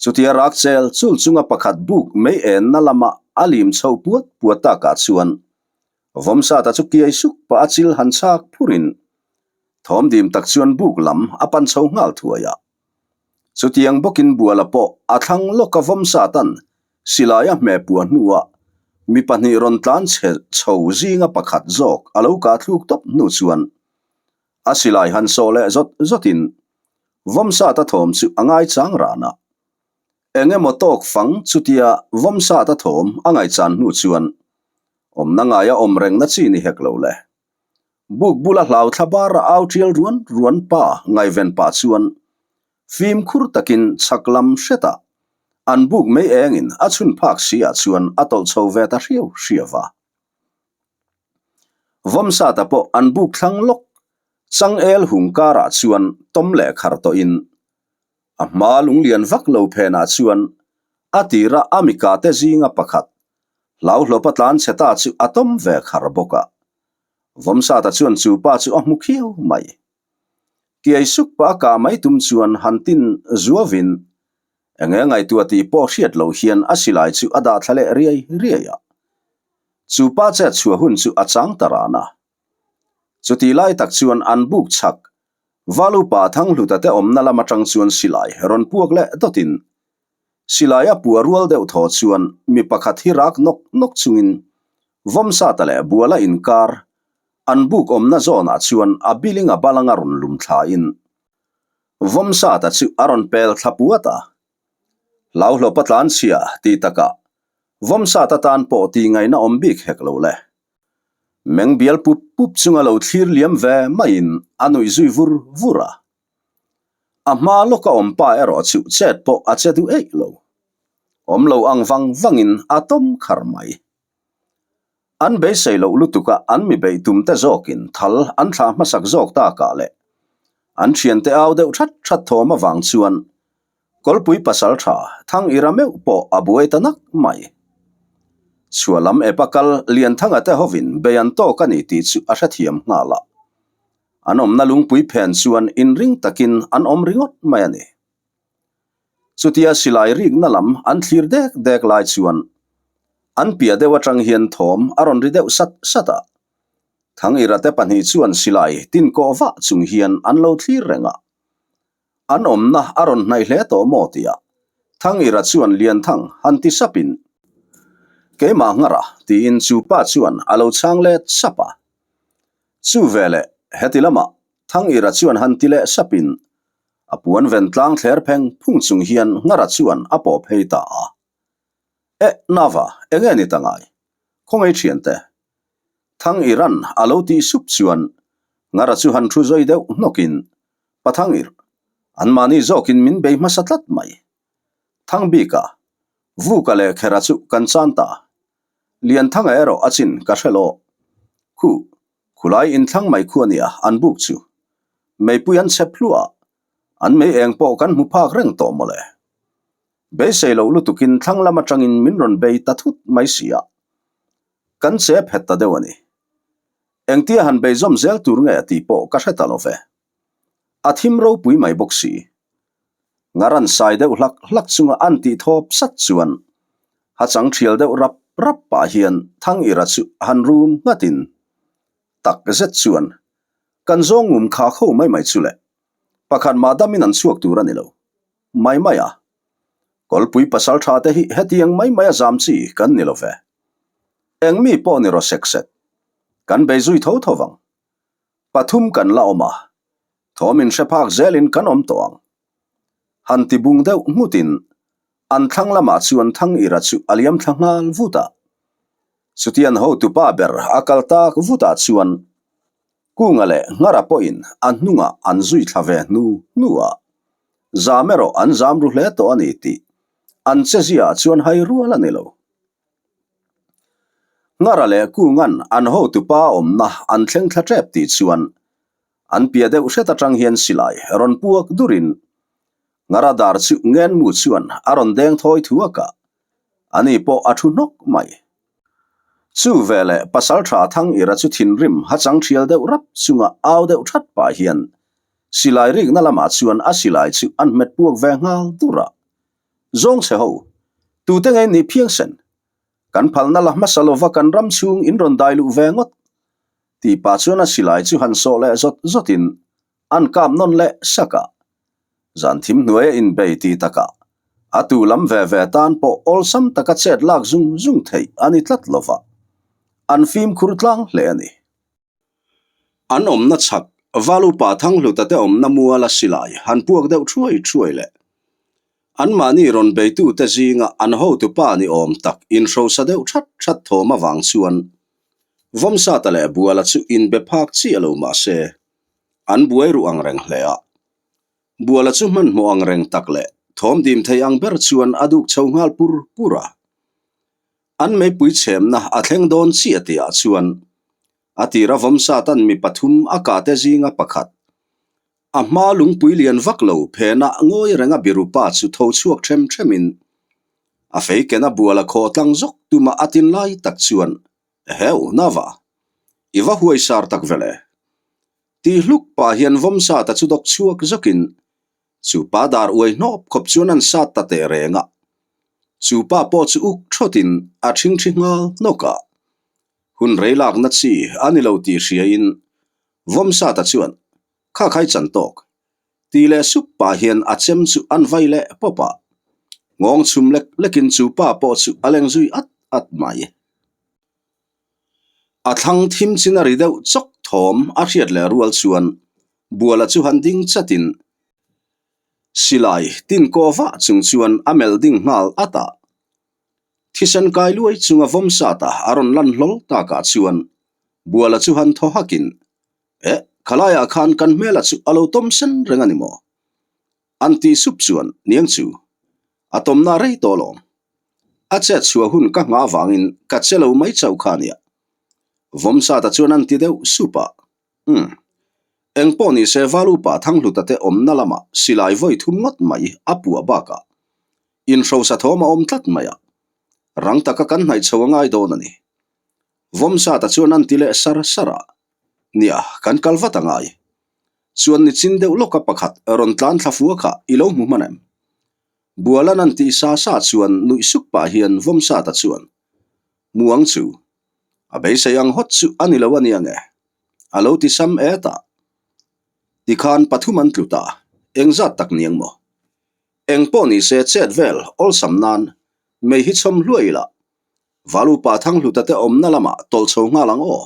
Chutia rak chel chul chunga pakhat buk mei enna lama a lim chho puat puat takah chuan Vawmsata chu kiai suk pah a chil han chhak phurin thawm dim tak chuan buk lam a pan chho nghal thuai a. Chutiang bawkin Buala pawh a thlang lawka Vawmsatan silai a hmeh puah hnuah mi pahnih rawn tlan chhe chho zinga pakhat zawk a lo kah thluk tawp hnu chuan a silai han sawh leh zawt zawtin Vawmsata thawm chu a ngaichang ran a. Eng emaw tawk fang chutia Vawmsata thawm a ngaihchan hnu chuan awmna ngaia awm rengna chi ni hek lo le. Buk bula hlau thla bara au tial ruan ruan pa ngaihven pah chuan fimkhur takin chhak lam hretah an buk mei engin a chhun phak si ah chuan a tawlh chho ve ta hriau hriau va. Vawmsata pawh an buk thlang lawk changel hung karah chuan tawm leh khar tawhin a hma lunglian vak lo phenah chuan a tira a mikate zinga pakhat hlauhlawpa tlan chhe ta chu a tawm ve khar bawk a. Vawmsata chuan chu pa chu a hmu khiau mai. Kiai suk pah a kah mai tum chuan han tin zuavin eng nge ngaihtuah tih pawh hriat loh hian a silai chu a dah thla leh riai riai a. Chu pa chet chhuah hun chu a chang ta ran a. Chutih lai tak chuan an buk chhak Valupa Thanghluta te awmna lam atang chuan silai rawn puak leh dawtin Silai a pua rual deuh thaw chuan mi pakhat hi rak nawk nawk chungin Vawmsata leh Buala inkar an buk awmna zawnah chuan a biling a balanga rawn lum thlain Vawmsata chu a rawn pel thla puat a. Hlauhlawpa tlanchhia tih takah Vawmsata tan pawh tih ngaihna awm bik hek lo le. Meng bial pup pup chunga lo thlir liam ve maiin a nuih zui vur vur a. A hma lawka awm pa erawh chu chet pawh a che duh eih lo. Awm lo ang vang vangin a tawm khar mai. An beisei loh lutuka an mi beih tum te zawkin thal an thlah hmasak zawk takah leh an thiante au deuh that that thawm avang chuan Kawlpui pasal tha Thang Ira meuh pawh a buai ta nak mai. Chhuah lam epa kal Lianthanga te hovin bei an tawk a ni tih chu a hrethiam nghal a. An awmna lungpui phen chuan inring takin an awm ringawt mai a ni. Chutia silai rikna lam an thlir dek dek lai chuan an piah deuh atang hian thawm a rawn ri deuh sat sat a. Thangirate pahnih chuan silai tin kawh vah chung hian an lo thlir reng a. An awmna a rawn hnaih hle tawh maw tia Thangira chuan Lianthang han ti sapin Keimah nghara tiin chu pa chuan a lo chhang let sap a. Chu veleh heti lamah Thangira chuan han ti leh sapin a puan ven tlang thler pheng phung chung hian nghara chuan a pawh phei ta a. Eh Nava, enge ni ta ngai? Khawngaih thiante. Thangiran a lo tih sup chuan nghara chu han thu zawi deuh hnawkin Pathangir, anmahni zawkin min bei hmasa tlat mai. Thangbika, Vuka leh Khera chu kan chan ta. Lianthanga erawh a chin ka hre lo. Khu, khulai inthlang mai khu a nia an buk chu. Meipui an chep hluah a, an mei eng pawh kan hmu phak reng tawh mawle. Beisei loh lutukin thlang lam atangin min rawn bei ta thut mai si a. Kan che phet ta deuh a ni. Engtia han bei zawm zel tur nge tih pawh ka hre ta lo ve. A thim ropui mai bawk si. Ngaran sai deuh hlak hlak chunga an tih thawp sat chuan ha chang thial deuh rap rap pah hian Thangira chu han rum nghatin tak zet chuan kan zawng ngum kha kho mai mai chu le pakhat mah damin an chhuak tur a ni lo mai mai a. Kawlpui pasal tha te hi hetiang mai mai a zam chi kan ni lo ve. Eng mi pawh ni rawh sek sek. Kan bei zui tho tho vang. Pathum kan la awm a, thawm in hre phak zelin kan awm tawh ang. Han ti bung deuh nghutin an thlang lamah chuan Thangira chu a liam thla nghal vut a. Chutian hotupa ber a kal tak vutah chuan Kunga leh Nghara pawhin a hnungah an zui thla ve hnu hnu a. Zam erawh an zam ru hle tawh a ni tih an che ziaah chuan hai rual a ni lo. Ngara leh Kungan an hotupa awmna an thleng thla tep tih chuan an pia deuh hret atang hian silai rawn puak durin Ngara dar chu Ngenmu chuan a rawn deng thawi thuak a, ani pawh a thu hnawk mai. Chu veleh Pasaltha Thangira chu thinrim hachang thial deuh rap chunga au deuh that pah hian silai rikna lamah chuan a silai chu an hmet puak ve nghal dur a. Zawng chhe ho, tute nge nih phiangsen? Kan phalna la hmasa lova kan ram chhung in rawn dai luh ve ngawt. Tih pah chuan a silai chu han sawh leh zawt zawtin an kap nawn leh sak a. Zan thim hnuaia inbei ti takah a tu lam ve ve tan pawh awlsam taka chet lak zung zung theih a ni tlat lova, an fimkhur tlang hle a ni. An awmna chhak Valupa Thanghluta te awmna muala silai han puak deuh thuai thuai leh anmahni rawn beitute zinga an hotupa ni awm tak inhrosa deuh that that thawm avang chuan Vawmsata leh Buala chu inbe phak chiah lo mah se an buai ruh ang reng hle a. Buala chu hmanhmawh ang reng tak leh thawm dim thei ang ber chuan a duk chho nghal pur pur a. An meipui chhemna a thleng dawn chiah tihah chuan a tira Vawmsatan mi pathum a kahte zinga pakhat, a hma lungpui lian vak lo phenah ngawi renga birupa chu tho chhuak them themin a fei kena Buala khaw tlang zawk tuma a tin lai tak chuan Eheu, Nava, i va huaisar tak vele. Tih hluk pah hian Vawmsata chu dawk chhuak zawkin Chu pa dar uai hnawp khawp chuan an sat ta teh reng a. Chu pa pawh chu uk thawtin a thingthi nghal hnawk a. Hun rei lakna chi a ni lo tih hriain Vawmsata chuan, Kha khai chan tawk. Tih leh sup pah hian a chem chu an vai leh pawp a. Nghawng chhum lek lekin chu pa pawh chu a leng zui at at mai. A thlang thim chin a ri deuh chawk thawm a hriat leh rual chuan Buala chu han ding chatin silai tin kaw vah chung chuan a melh ding nghal at a. Thisen kai luai chunga vawm sata a rawn lan hlawl takah chuan Buala chu han thaw hakin, Eh, khalaiah khan kan hmela chu a lo tawm sen reng a ni maw? An tih sup chuan niang chu a tawmna rei tawh lawm. A chet chhuah hun ka nghah avangin ka che lo mai chauh kha nia. Vawmsata chuan an ti deuh sup a. Umm. Eng pawh ni se Valupa Thanghluta te awmna lamah silai vawi thum ngawt mai a puah bakah inhrosa thawm a awm tlat mai a. Rang taka kan hnaih chho a ngai dawn a ni. Vawmsata chuan an ti leh sar sar a. Nia, kan kal vat a ngai. Chuan ni chin deuh lawka pakhat rawn tlan thla fua kha i lo hmu hman em? Bualan an tih sa sa chuan nuih suk pah hian Vawmsata chuan, Muang chu, a beisei ang hawt chu a ni lo a nia nge? A lo ti sam et a. Tikhan pathum an tlu ta, engzat tak niang maw? Eng pawh ni se chet vel awlsam nan mei hi chhawm hluai ila, Valupa Thanghluta te awmna lamah tawlh chho nghal ang aw.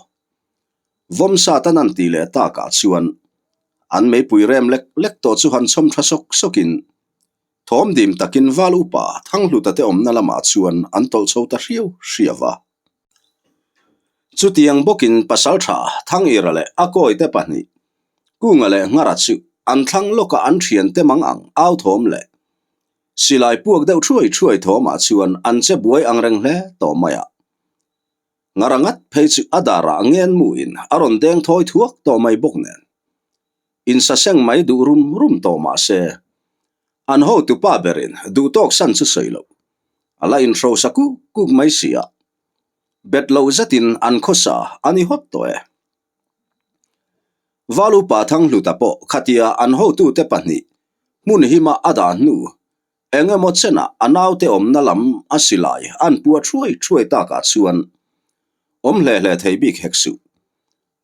Vawmsatan an tih leh takah chuan an meipui rem lek lek tawh chu han chhawm tha sawk sawkin thawm dim takin Val upa Thanghluta te awmna lamah chuan an tawlh chho ta hriau hriau a. Chutiang bawkin Pasaltha Thangira leh a kawite pahnih Kunga leh Nghara chu an thlang lawka an thiante mang ang au thawm leh silai puak deuh thuai thuai thawmah chuan an che buai angreng hle tawh mai a. Ngara ngat phei chu a darah ngen muin a rawn deng thawi thuak tawh mai bawk nen. Insaseng mai duh rum rum tawh mah se, an hotupa berin duh tawk san chu sawi loh. A la inhrosa kuk kuk mai si a, bet loh zetin an khawsa a ni hawt tawh e. Valupa Thanghluta pawh khatia an hotute pahnih hmun hima a dah hnu Eng emaw chenah a naute awmna lam a silai an pua thuai thuai takah chuan awm hle hle thei bik hek suh.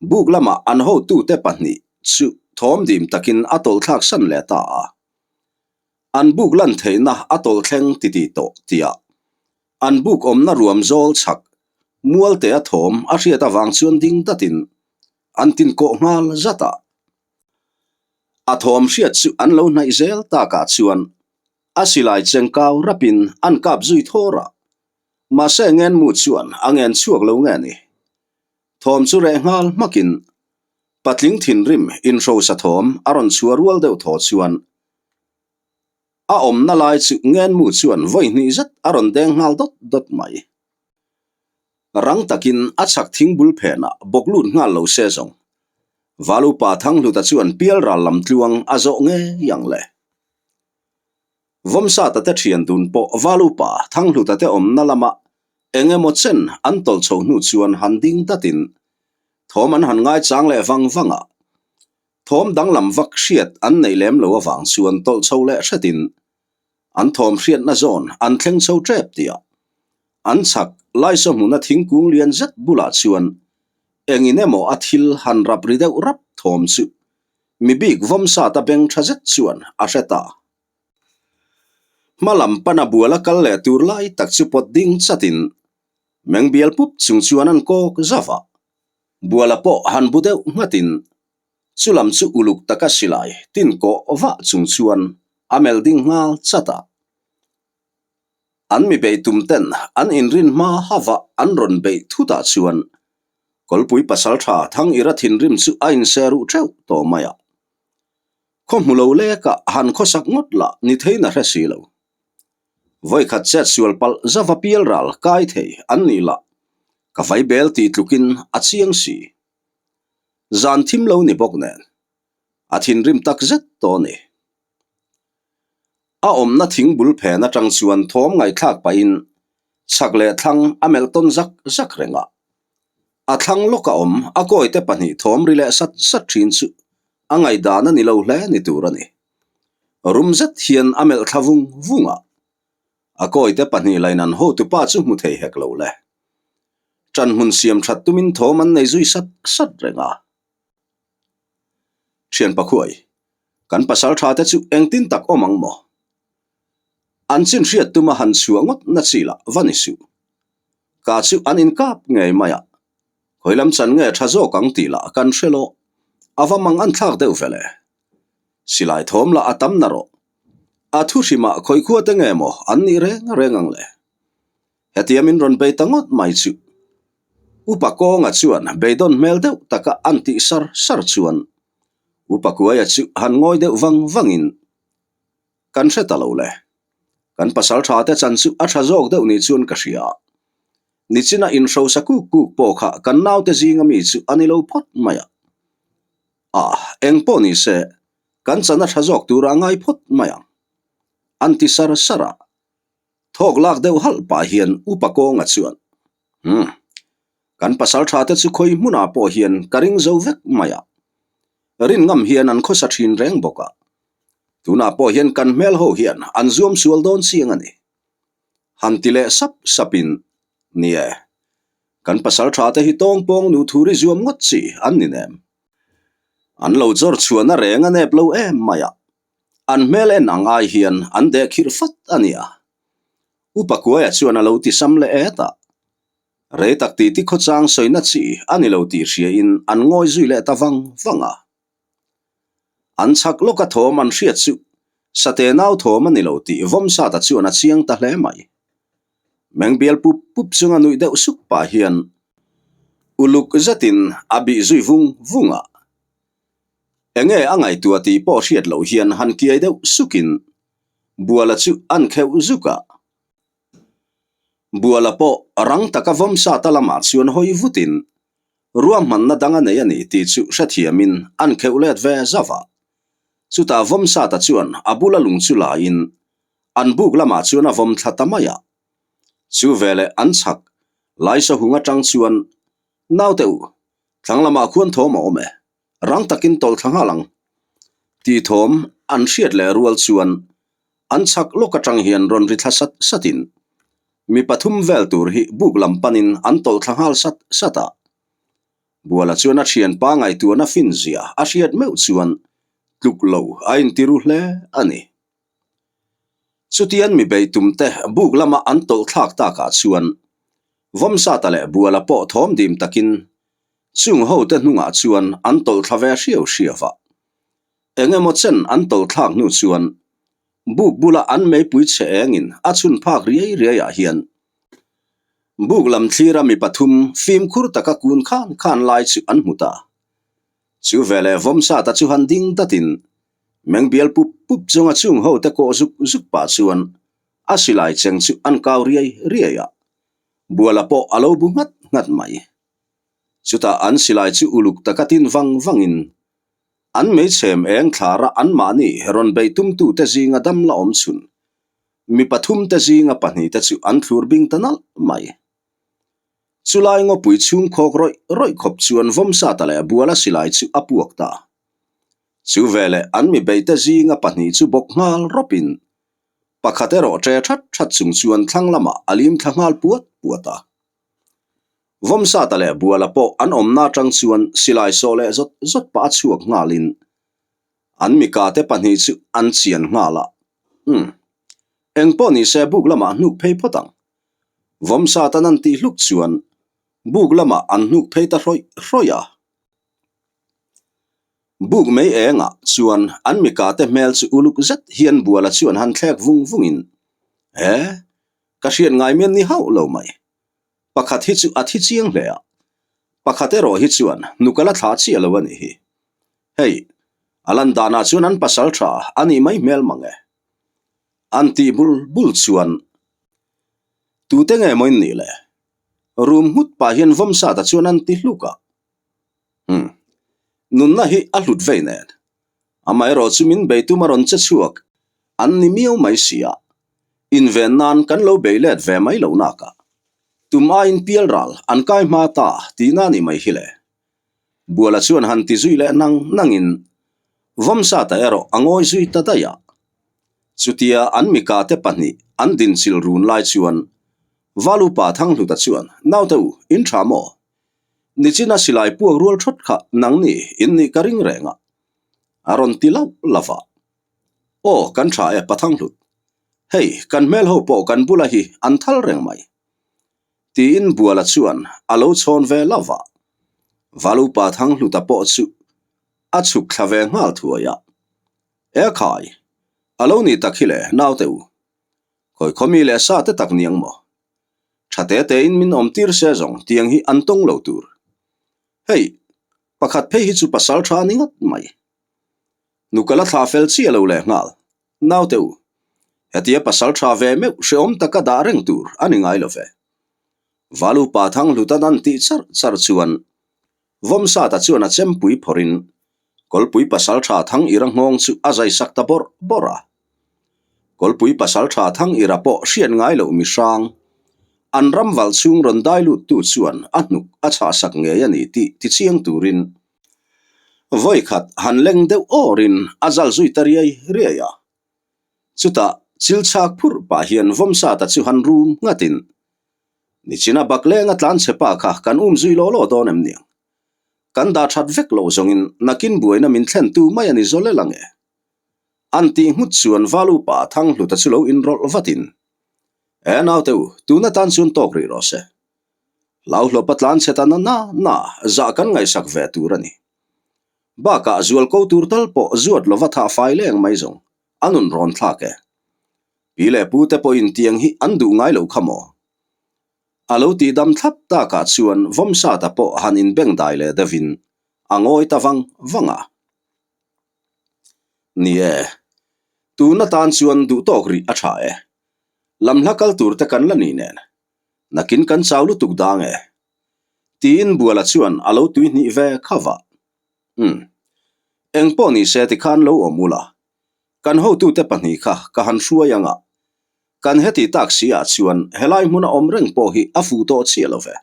Buk lamah an hotute pahnih chu thawm dim takin a tawlh thlak san leh ta a. An buk lan theihna a tawlh thleng titih tawh tia an buk awmna ruam zawl chhak mualte a thawm a hriat avang chuan ding datin an tinkawh nghal zat a. A thawm hriat chu an lo hnaih zel takah chuan a silai cheng kau rapin an kap zui thawr a, mahse ngenmu chuan a ngen chhuak lo nge ni. Thawm chu reh nghal hmakin patling thinrim inhrosa thawm a rawn chhuah rual deuh thaw chuan a awmna lai chu ngenmu chuan vawi hnih zet a rawn deng nghal dawt dawt mai. Rang takin a chhak thing bul phenah bawk lut nghal lo se zawng. Valupa Thanghluta chuan pialral lam tluang a zawh ngei ang le. Vawmsata te thian dun pawh Valupa Thanghluta te awmna lama eng emaw chen an tawlh chho hnu chuan han ding datin thawm an han ngaichang leh vang vang a. Thawm danglam vak hriat an neih lem lo avang chuan tawlh chho leh hretin an thawm hriatna zawn an thleng chho tep tih a an chhak Laisaw hmuna thingkung lian zet bulah chuan engin emaw a thil han rap ri deuh rap thawm chu mi bik vawmsata beng tha zet chuan a hre ta. Hma lam pana bual a kal leh tur lai tak chu pawt ding chatin meng bial pup chung chuan an kawk zauh a, buala pawh han bu deuh nghatin chu lam chu uluk taka silai tin kawh vah chung chuan a melh ding nghal chat a. An mi beih tum ten an inrin hma hava an rawn beih thutah chuan Kawlpui pasaltha Thangira thinrim chu a inse ruh theuh tawh mai a. Khaw hmu lo lekah han khawsak ngawt lah ni theiin a hre si lo. Vawikhat chet sual palh zava pial ral kai thei an nih lah ka vai bel tih tlukin a chiang si. Zan thim lo ni bawk nen a thinrim tak zet tawh a ni. A awmna thing bul phen atang chuan thawm ngaihthlak pahin chhak leh thlang a melh tawn zak zak reng a. A thlang lawk a awm a kawite pahnih thawm ri leh sat sat thin chu a ngaihdan a ni lo hle ni tur a ni. Rum zet hian a melh thla vung vung a. A kawite pahnih lain an hotupa chu hmu thei hek lo le. Ṭanhmun siam ṭhat tumin thawm an nei zui sat sat reng a. Thian Pakhuai, kan pasal tha te chu engtin tak awm ang maw? An chin hriat tuma han chhuah ngawt na chi lah va ni suh. Ka chu an inkap ngei mai a, khawi lam chan nge tha zawk ang tih lah kan hre lo, a va mang an thlak deuh ve le. Silai thawm lah a tam na rawh. A thu hrimah khawi khua te nge maw an nih reng reng ang le? Hetia min rawn bei ta ngawt mai chu. Upa Kawnga chuan beidawn hmel deuh taka an tih sar sar chuan Upa Kuaia chu han ngawi deuh vang vangin, Kan hre ta lo le. Kan pasal tha te chan chu a tha zawk deuh ni chuan ka hria. Nichina inhrosa kuk kuk pawh kha kan naute zinga mi chu a ni lo phawt mai a. Ah, eng pawh ni se, kan chan a tha zawk tura ngai phawt mai ang. An ti sar sar a. Thawk lak deuh halh pah hian Upa Kawnga chuan, Umm, kan pasal tha te chu khawi hmunah pawh hian ka ring zo vek mai a. Rin ngam hian an khawsa thin reng bawk a. Tunah pawh hian kan hmel ho hian an zuam sual dawn chiang a ni. Han ti leh sap sapin, Ni e, kan pasal tha te hi tawng pawng nu thuri zuam ngawt chi an ni nem. An lo chawr chhuahna reng a nep lo em mai a. An hmel en ang ai hian an deh khirh fat a nia. Upa Kuaia chuan a lo ti sam leh et a. Rei tak titi khawchang sawina chi a ni lo tih hriain an ngawi zui leh ta vang vang a. An chhak lawka thawm an hriat chu Sate nau thawm a ni lo tih Vawmsata chuan a chiang ta hle mai. Meng bial pup pup chunga nuih deuh suk pah hian uluk zetin a bih zui vung vung a. Enge a ngaihtuah tih pawh hriat loh hian han kiai deuh sukin Buala chu an kheuh zuk a. Buala pawh rang taka Vawmsata lamah chuan hawi vutin ruahmanna dang a nei a ni tih chu hrethiamin an kheuh let ve zauh a. Chutah Vawmsata chuan a bula lung chu laiin an buk lamah chuan a vawm thla ta mai a. Chu veleh an chhak Laisahung atang chuan Naute u, thlang lamah khuan thawm a awm e. Rang takin tawlh thla nghal ang. Tih thawm an hriat leh rual chuan an chhak lawk atang hian rawn ri thla sat satin mi pathum vel tur hi buk lam panin an tawlh thla nghal sat sat a. Buala chuan a thianpa ngaihtuahna fin zia a hriat meuh chuan tluk lo a intiru hle a ni. Chutian mi beitumte buk lama an tawlh thlak takah chuan Vawmsata leh Buala pawh thawm dim takin Chung hote hnungah chuan an tawlh thla ve hriau hriau a. Eng emaw chen an tawlh thlak hnu chuan buk bula an meipui chhe engin a chhun phak riai riaiah hian buk lam thlira mi pathum fimkhur taka kun khan khan lai chu an hmu ta. Chu veleh Vawmsata chu han ding datin meng bial pup pup chunga chung hote kawh zuk zuk pah chuan a silai cheng chu an kau riai riai a. Buala pawh a lo bu nghat nghat mai. Chutah an silai chu uluk taka tin vang vangin an meichhem eng thlara anmahni rawn beih tumtute zinga dam la awm chhun mi pathumte zinga pahnihte chu an thlur bing ta nalh mai. Chulai ngawpui chhung khawk rawih rawih khawp chuan Vawmsata leh Buala silai chu a puak ta. Chu veleh an mi beihte zinga pahnih chu bawk nghal rawpin pakhat erawh ṭe that that chung chuan thlang lamah a lim thla nghal puat puat a. Vawmsata leh Buala pawh an awmna atang chuan silai sawh leh zawt zawt pah a chhuak nghalin an mikate pahnih chu an chian nghal a. Umm. Engpawh nise buk lamah hnuk phei phawt ang. Vawmsatan an tih hluk chuan buk lamah an hnuk phei ta hrawih hrawih a. Buk mei engah chuan an mikate hmel chu uluk zet hian Buala chuan han thlek vung vungin, E, ka hriat ngai mian ni hauh lo mai. Pakhat hi chu a thi chiang hle a, pakhat erawh hi chuan nuk a la thlah chiah lo a nih hi. Hei, a lan danah chuan an pasal tha a nih mai hmel mang e. An tih bul bul chuan tute nge maw in nih le? Rum nghut pah hian Vawmsata chuan an ti hluk a. Umm, nunna hi a hlut vei nen. Amaherawh chu min bei tum a rawn che chhuak an ni miau mai si a, inven nan kan lo bei let ve mai lo nakah. Tum aiin pial ral an kai hma ta tihna a nih mai hi le. Buala chuan han ti zui leh nang nangin Vawmsata erawh a ngawi zui ta daih a. Chutia an mikate pahnih an dinchilh run lai chuan Valupa Thanghluta chuan, Naute u, in tha maw? Nichina silai puak rual thawt kha nangni in nih ka ring reng a, a rawn ti lauh lauh a. Aw, kan tha e Pathang Hlut. Hei, kan hmel ho pawh kan bula hi an thal reng mai. Tiin Buala chuan a lo chhawn ve lauh a. Valupa Thanghluta pawh chu a chhuk thla ve nghal thuai a. E khai, a lo ni tak hi le naute u. Khawi khawmi leh sa te tak niang maw? Tha te tein min awm tir se zawng tiang hi an tawng lo tur. Hei, pakhat phei hi chu pasal tha a ni ngat mai. Nukala thla fel chiah lo leh nghal. Naute u, hetia pasal tha ve meuh hrehawm taka dah reng tur a ni ngai lo ve. Valupa Thanghlutan an tih char char chuan Vawmsata chuan a chempui phawrhin Kawlpui pasaltha Thangira nghawng chu a zai sak ta bawrh bawrh a. Kawlpui pasaltha Thangira pawh hriat ngai loh mi hrang, an ram valh chhung rawn dai luttu chuan a hnuk a chhah sak ngei a ni tih tichiang turin vawikhat han leng deuh awrin a zal zui ta riai riai a. Chutah chil chhak phurh pah hian Vawmsata chu han rum nghatin, Nichina baklenga tlanchhe pa kha kan um zui law law dawn em niang? Kan dah that vek loh zawngin nakin buaina min thlen tu mai a ni zawl el ange. An tih nghut chuan Valupa Thanghluta chu lo inrawlh vatin, E naute u, tun atan chuan tawk rih rawh se. Hlauhlawpa tlanchhe ta na na na zah kan ngaihsak ve tur a ni. Bakah zualko tur tal pawh zuat lova thah fai leng mai zawng a nun rawn thlak e. Pi leh pu te pawhin tiang hi an duh ngai lo kha maw? A lo tih dam thlap takah chuan Vawmsata pawh han inbeng dai leh deuhin a ngawi ta vang vang a. Ni e, tun atan chuan duh tawk rih a tha e. Lam hla kal tur te kan la ni nen, nakin kan chau lutuk dang e. Tiin Buala chuan a lo tuihnih ve kha vah. Umm. Engpawh ni se tikhan lo awm ula, Kan hotute pahnih kha ka han hruai ang a, kan heti tak si ah chuan helai hmuna awm reng pawh hi a fuh tawh chiah lo ve.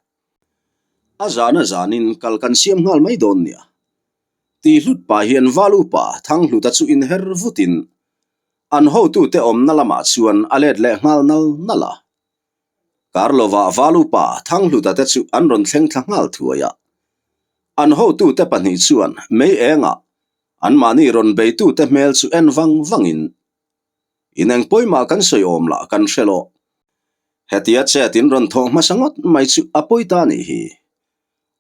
A zan a zanin kal kan siam nghal mai dawn nia. Ti hlut pah hian Val upa Thanghluta chu inher vutin an hotute awmna lamah chuan a let leh nghal nal nal a. Kar lovah Val upa Thanghluta te chu an rawn thleng thla nghal thuai a. An hotute pahnih chuan mei engah Anmahni rawn beitute hmel chu en vang vangin, In eng pawimah kan sawi awm lah kan hre loh. Hetia chet in rawn thawh hmasa ngawt mai chu a pawi ta nih hi.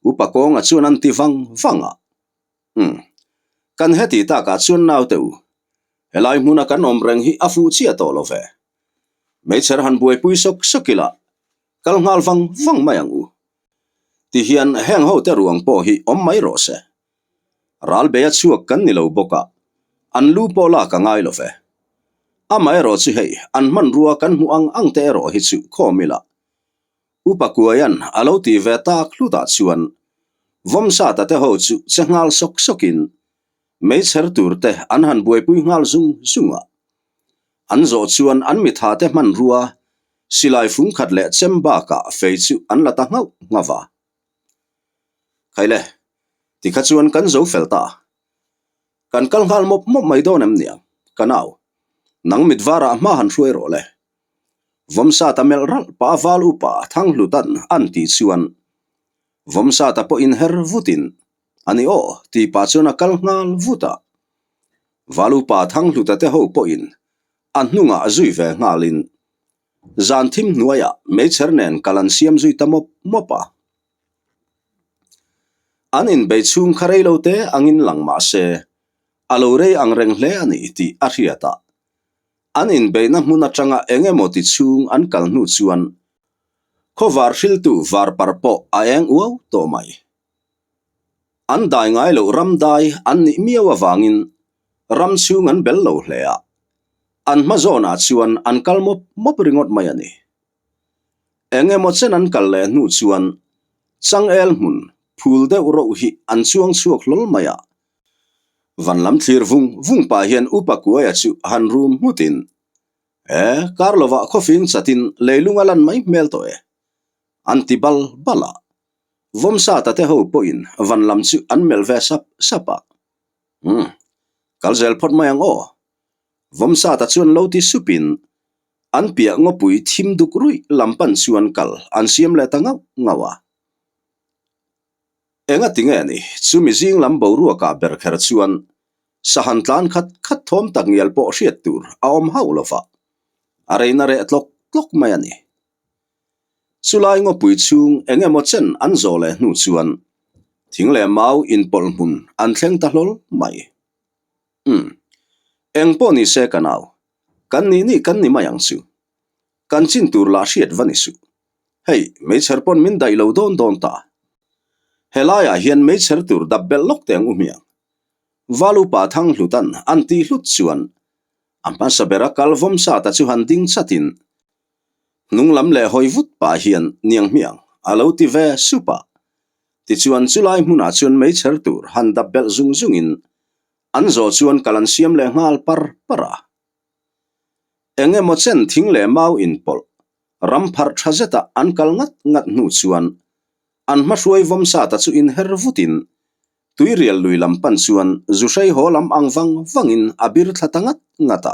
Upa kawnga chuan an ti vang vang a. Umm. Kan heti takah chuan naute u, helai hmuna kan awm reng hi a fuh chiah tawh lo ve. Meichher han buaipui sawk sawk ila, kal nghal vang vang mai ang u. Tihian heng hote ruang pawh hi awm mai rawh se. Ral bei a chhuak kan ni lo bawk a, an lu pawh lak a ngai lo ve. Amaherawh chu hei, an hmanrua kan hmuh ang ang te erawh hi chu khawm ila. Upa Kuaia'n a lo tih ve tak hlutah chuan Vawmsata te ho chu che nghal sawk sawkin meichher tur te an han buaipui nghal zung zung a. An zawh chuan an mitha te hmanrua silai fung khat leh chem bakah fei chu an la ta nghauh nghauh a. Khaile, tikha chuan kan zo fel ta. Kan kal nghal mawp mawp mai dawn em niang, ka nau. Nang mit varah hma han hruai rawh le. Vawmsata melh ralh pah val upa Thanghlutan an tih chuan Vawmsata pawh inher vutin a ni aw tih pah chuan a kal nghal vut a. Val upa Thanghluta te ho pawhin a hnungah zui ve nghalin zan thim hnuaiah meichher nen kal an siam zui ta mawp mawp a. An inbei chhung kha rei lo te angin lang mah se a lo rei ang reng hle a ni tih a hriat a. An inbeihna hmun atanga eng emaw ti chhung an kal hnu chuan khawvar hriltu varpar pawh a eng uau tawh mai. An dai ngai loh ram dai an nih miau avangin ram chhung an bel lo hle a, an hma zawnah chuan an kal mawp mawp ringawt mai a ni. Eng emaw chen an kal leh hnu chuan changel hmun phul deuh roh hi an chuang chhuak hlawl mai a, Van lam thlir vung vung pah hian Upa Kuaia chu han rum nghutin, E, kar lovah khawfing chatin leilung a lan mai hmel tawh e, an ti bal bal a. Vawmsata te ho pawhin van lam chu an melh ve sap sap a. Umm, kal zel phawt mai ang aw. Vawmsata chuan lo ti supin an piah ngawpui thim duk ruih lam pan chuan kal an siam leh ta ngauh ngauh a. Enga ti nge ni, chumi zing lam boruakah ber kher chuan sahan tlan khat khat thawm tak ngial pawh hriat tur a awm hauh lo va, a reina reh tlawk tlawk mai a ni. Chulai ngawpui chhung eng emaw chen an zawh leh hnu chuan thing leh mau inpawlh hmun an thleng ta hlawl mai. Umm, eng pawh ni se ka nau, kan nih nih kan ni mai ang chu. Kan chin tur lah hriat va ni suh. Hei, meichher pawn min daih lo dawn dawn ta. Helaiah hian meichher tur dap belh lawk teng u hmiang. Val upa Thanghlutan an tih hlut chuan a hmasa bera kal vawm sa ta chu han ding chatin hnung lam leh hawi vut pah hian niang hmiang a lo ti ve sup a. Tichuan chulai hmunah chuan meichher tur han dap belh zung zungin an zawh chuan kal an siam leh nghal par par a. Eng emaw chen thing leh mau inpawlh ram pharh tha zeta an kal ngat ngat hnu chuan an hmahruai vawm sa ta chu inher vutin tuirial lui lam pan chuan zu hrei haw lam ang vang vangin a bir thla ta ngat ngat a.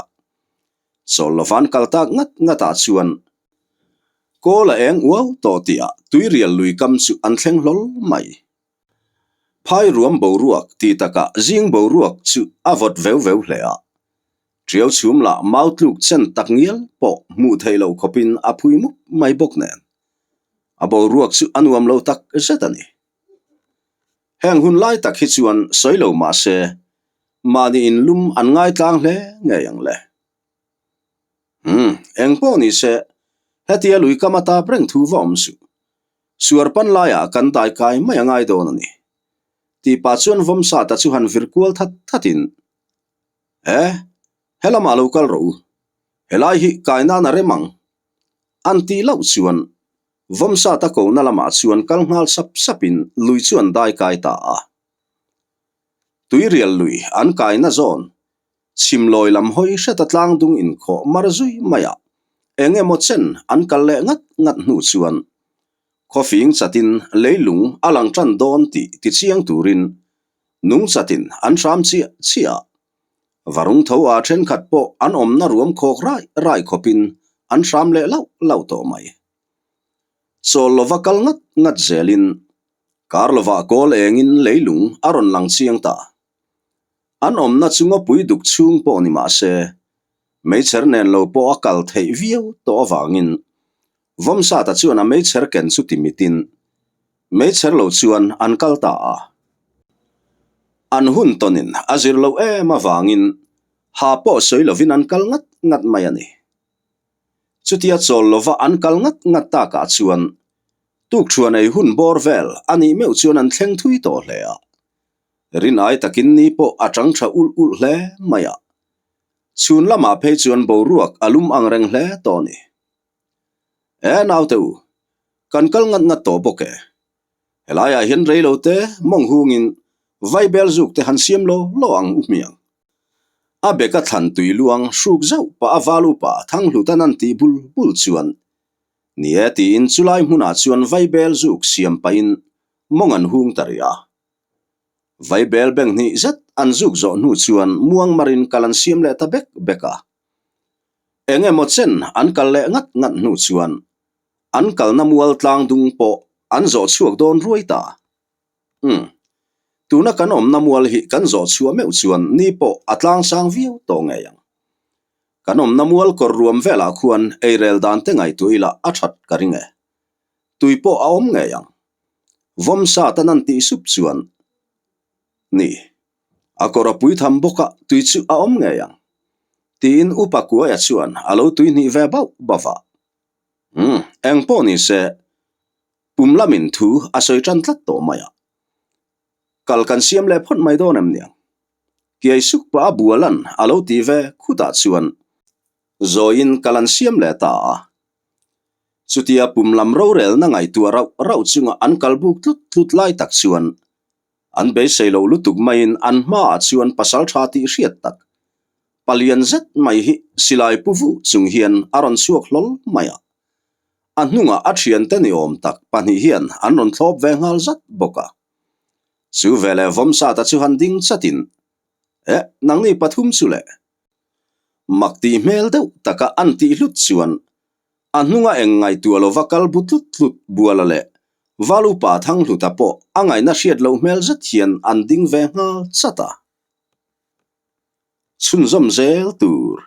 Chawl lovan kal tak ngat ngatah chuan kawl a eng uau tawh tihah tuirial lui kam chu an thleng hlawl mai. Phai ruam boruak tih takah zing boruak chu a vawt veu veu hle a. Ṭiau chhum lah mau tluk chen tak ngial pawh hmuh theih loh khawpin a phui mup mai bawk nen. A boruak chu a nuam lo tak zet a ni. Heng hun lai tak hi chuan sawi lo mah se, mahni inlum an ngaitlang hle ngei ang le. Umm, eng pawh ni se, hetia lui kam a tap reng thu va awm suh. Suar pan laiah kan dai kai mai a ngai dawn a ni. Tih pah chuan Vawmsata chu han vir kual that thatin, E, helamah lo kal rawh u. Helai hi kai nan a rem ang. An tih loh chuan Vawmsata kona lamah chuan kal nghal sap sapin lui chu an dai kai ta a. Tuirial lui an kaina zawn Chhimlawi lam hawi hreta tlang dung inkhawh mar zui mai a, eng emaw chen an kal leh ngat ngat hnu chuan khawfing chatin leilung a lang tan dawn tih tichiang turin nung chatin an hram chiah chiah a. Varung tho a thenkhat pawh an awmna ruam khawk rai rai khawpin an hram leh lauh lauh tawh mai. Chawl lova kal ngat ngat zelin kar lovah kawl engin leilung a rawn lang chiang ta. An awmna chu ngawpui duk chhung pawh ni mah se, meichher nen lo pawh a kal theih viau tawh avangin Vawmsata chuan a meichher ken chu ti mitin meichher lo chuan an kal ta a. An hun tawnin a zir loh em avangin ha pawh sawi lovin an kal ngat ngat mai a ni. Chutia chawl lova an kal ngat ngat takah chuan tukṭhuan ei hun bawr vel a nih meuh chuan an thleng thui tawh hle a. Rinai takin ni pawh a chang tha ulh ulh hle mai a. Chhun lamah phei chuan boruak a lum ang reng hle tawh a ni. E naute u, Kan kal ngat ngat tawh bawk e. Helaiah hian rei lo te mawng hungin vaibel zuk te han siam law law ang u hmiang. A beka thlan tui luang hruk zauh pah a val upa Thanghlutan an tih bul bul chuan ni e tiin chulai hmunah chuan vaibel zuk siam pahin mawng an hung ta rih a. Vaibel beng hnih zet an zuk zawh hnu chuan muang marin kal an siam leh ta bek bek a. Eng emaw chen an kal leh ngat ngat hnu chuan an kalna mual tlang dung pawh an zawh chhuak dawn ruai ta. Umm. Tuna kan awmna mual hi kan zawh chhuah meuh chuan ni pawh a tlang sang viau tawh ngei ang. Kan awmna mual kawr ruam velah khuan eirel dan te ngaihtuah ila a that ka ring e. Tui pawh a awm ngei ang. Vawmsa tan an tih sup chuan ni. A kawr a pui tham bawk a, tui chu a awm ngei ang. Tiin Upa Kuaia chuan a lo tui hnih ve bauh bauh a. Umm, eng pawh ni se, pum lamin thu a sawi tan tlat tawh mai a. Kal kan siam leh phawt mai dawn em niang? Kiai suk pah a bualan a lo ti ve khutah chuan zawiin kal an siam leh ta a. Chutia pum lam rorelna ngaihtuah rauh rauh chunga an kal buk tlut tlut lai tak chuan an beisei lo lutuk maiin an hmaah chuan pasal tha tih hriat tak palian zet mai hi silai pu vuh chung hian a rawn chhuak hlawl mai a. A hnungah a thiante ni awm tak pahnih hian an rawn thlawp ve nghal zat bawk a. Chu veleh Vawmsata chu han ding chatin, Eh, nangni pathum chu le. Mak tih hmel deuh taka an tih hlut chuan a hnunga eng ngaihtuah lova kal bu tlut tlut Buala leh Valupa Thanghluta pawh a ngaihna hriat loh hmel zet hian an ding ve nghal chat a. Chhunzawm zel tur.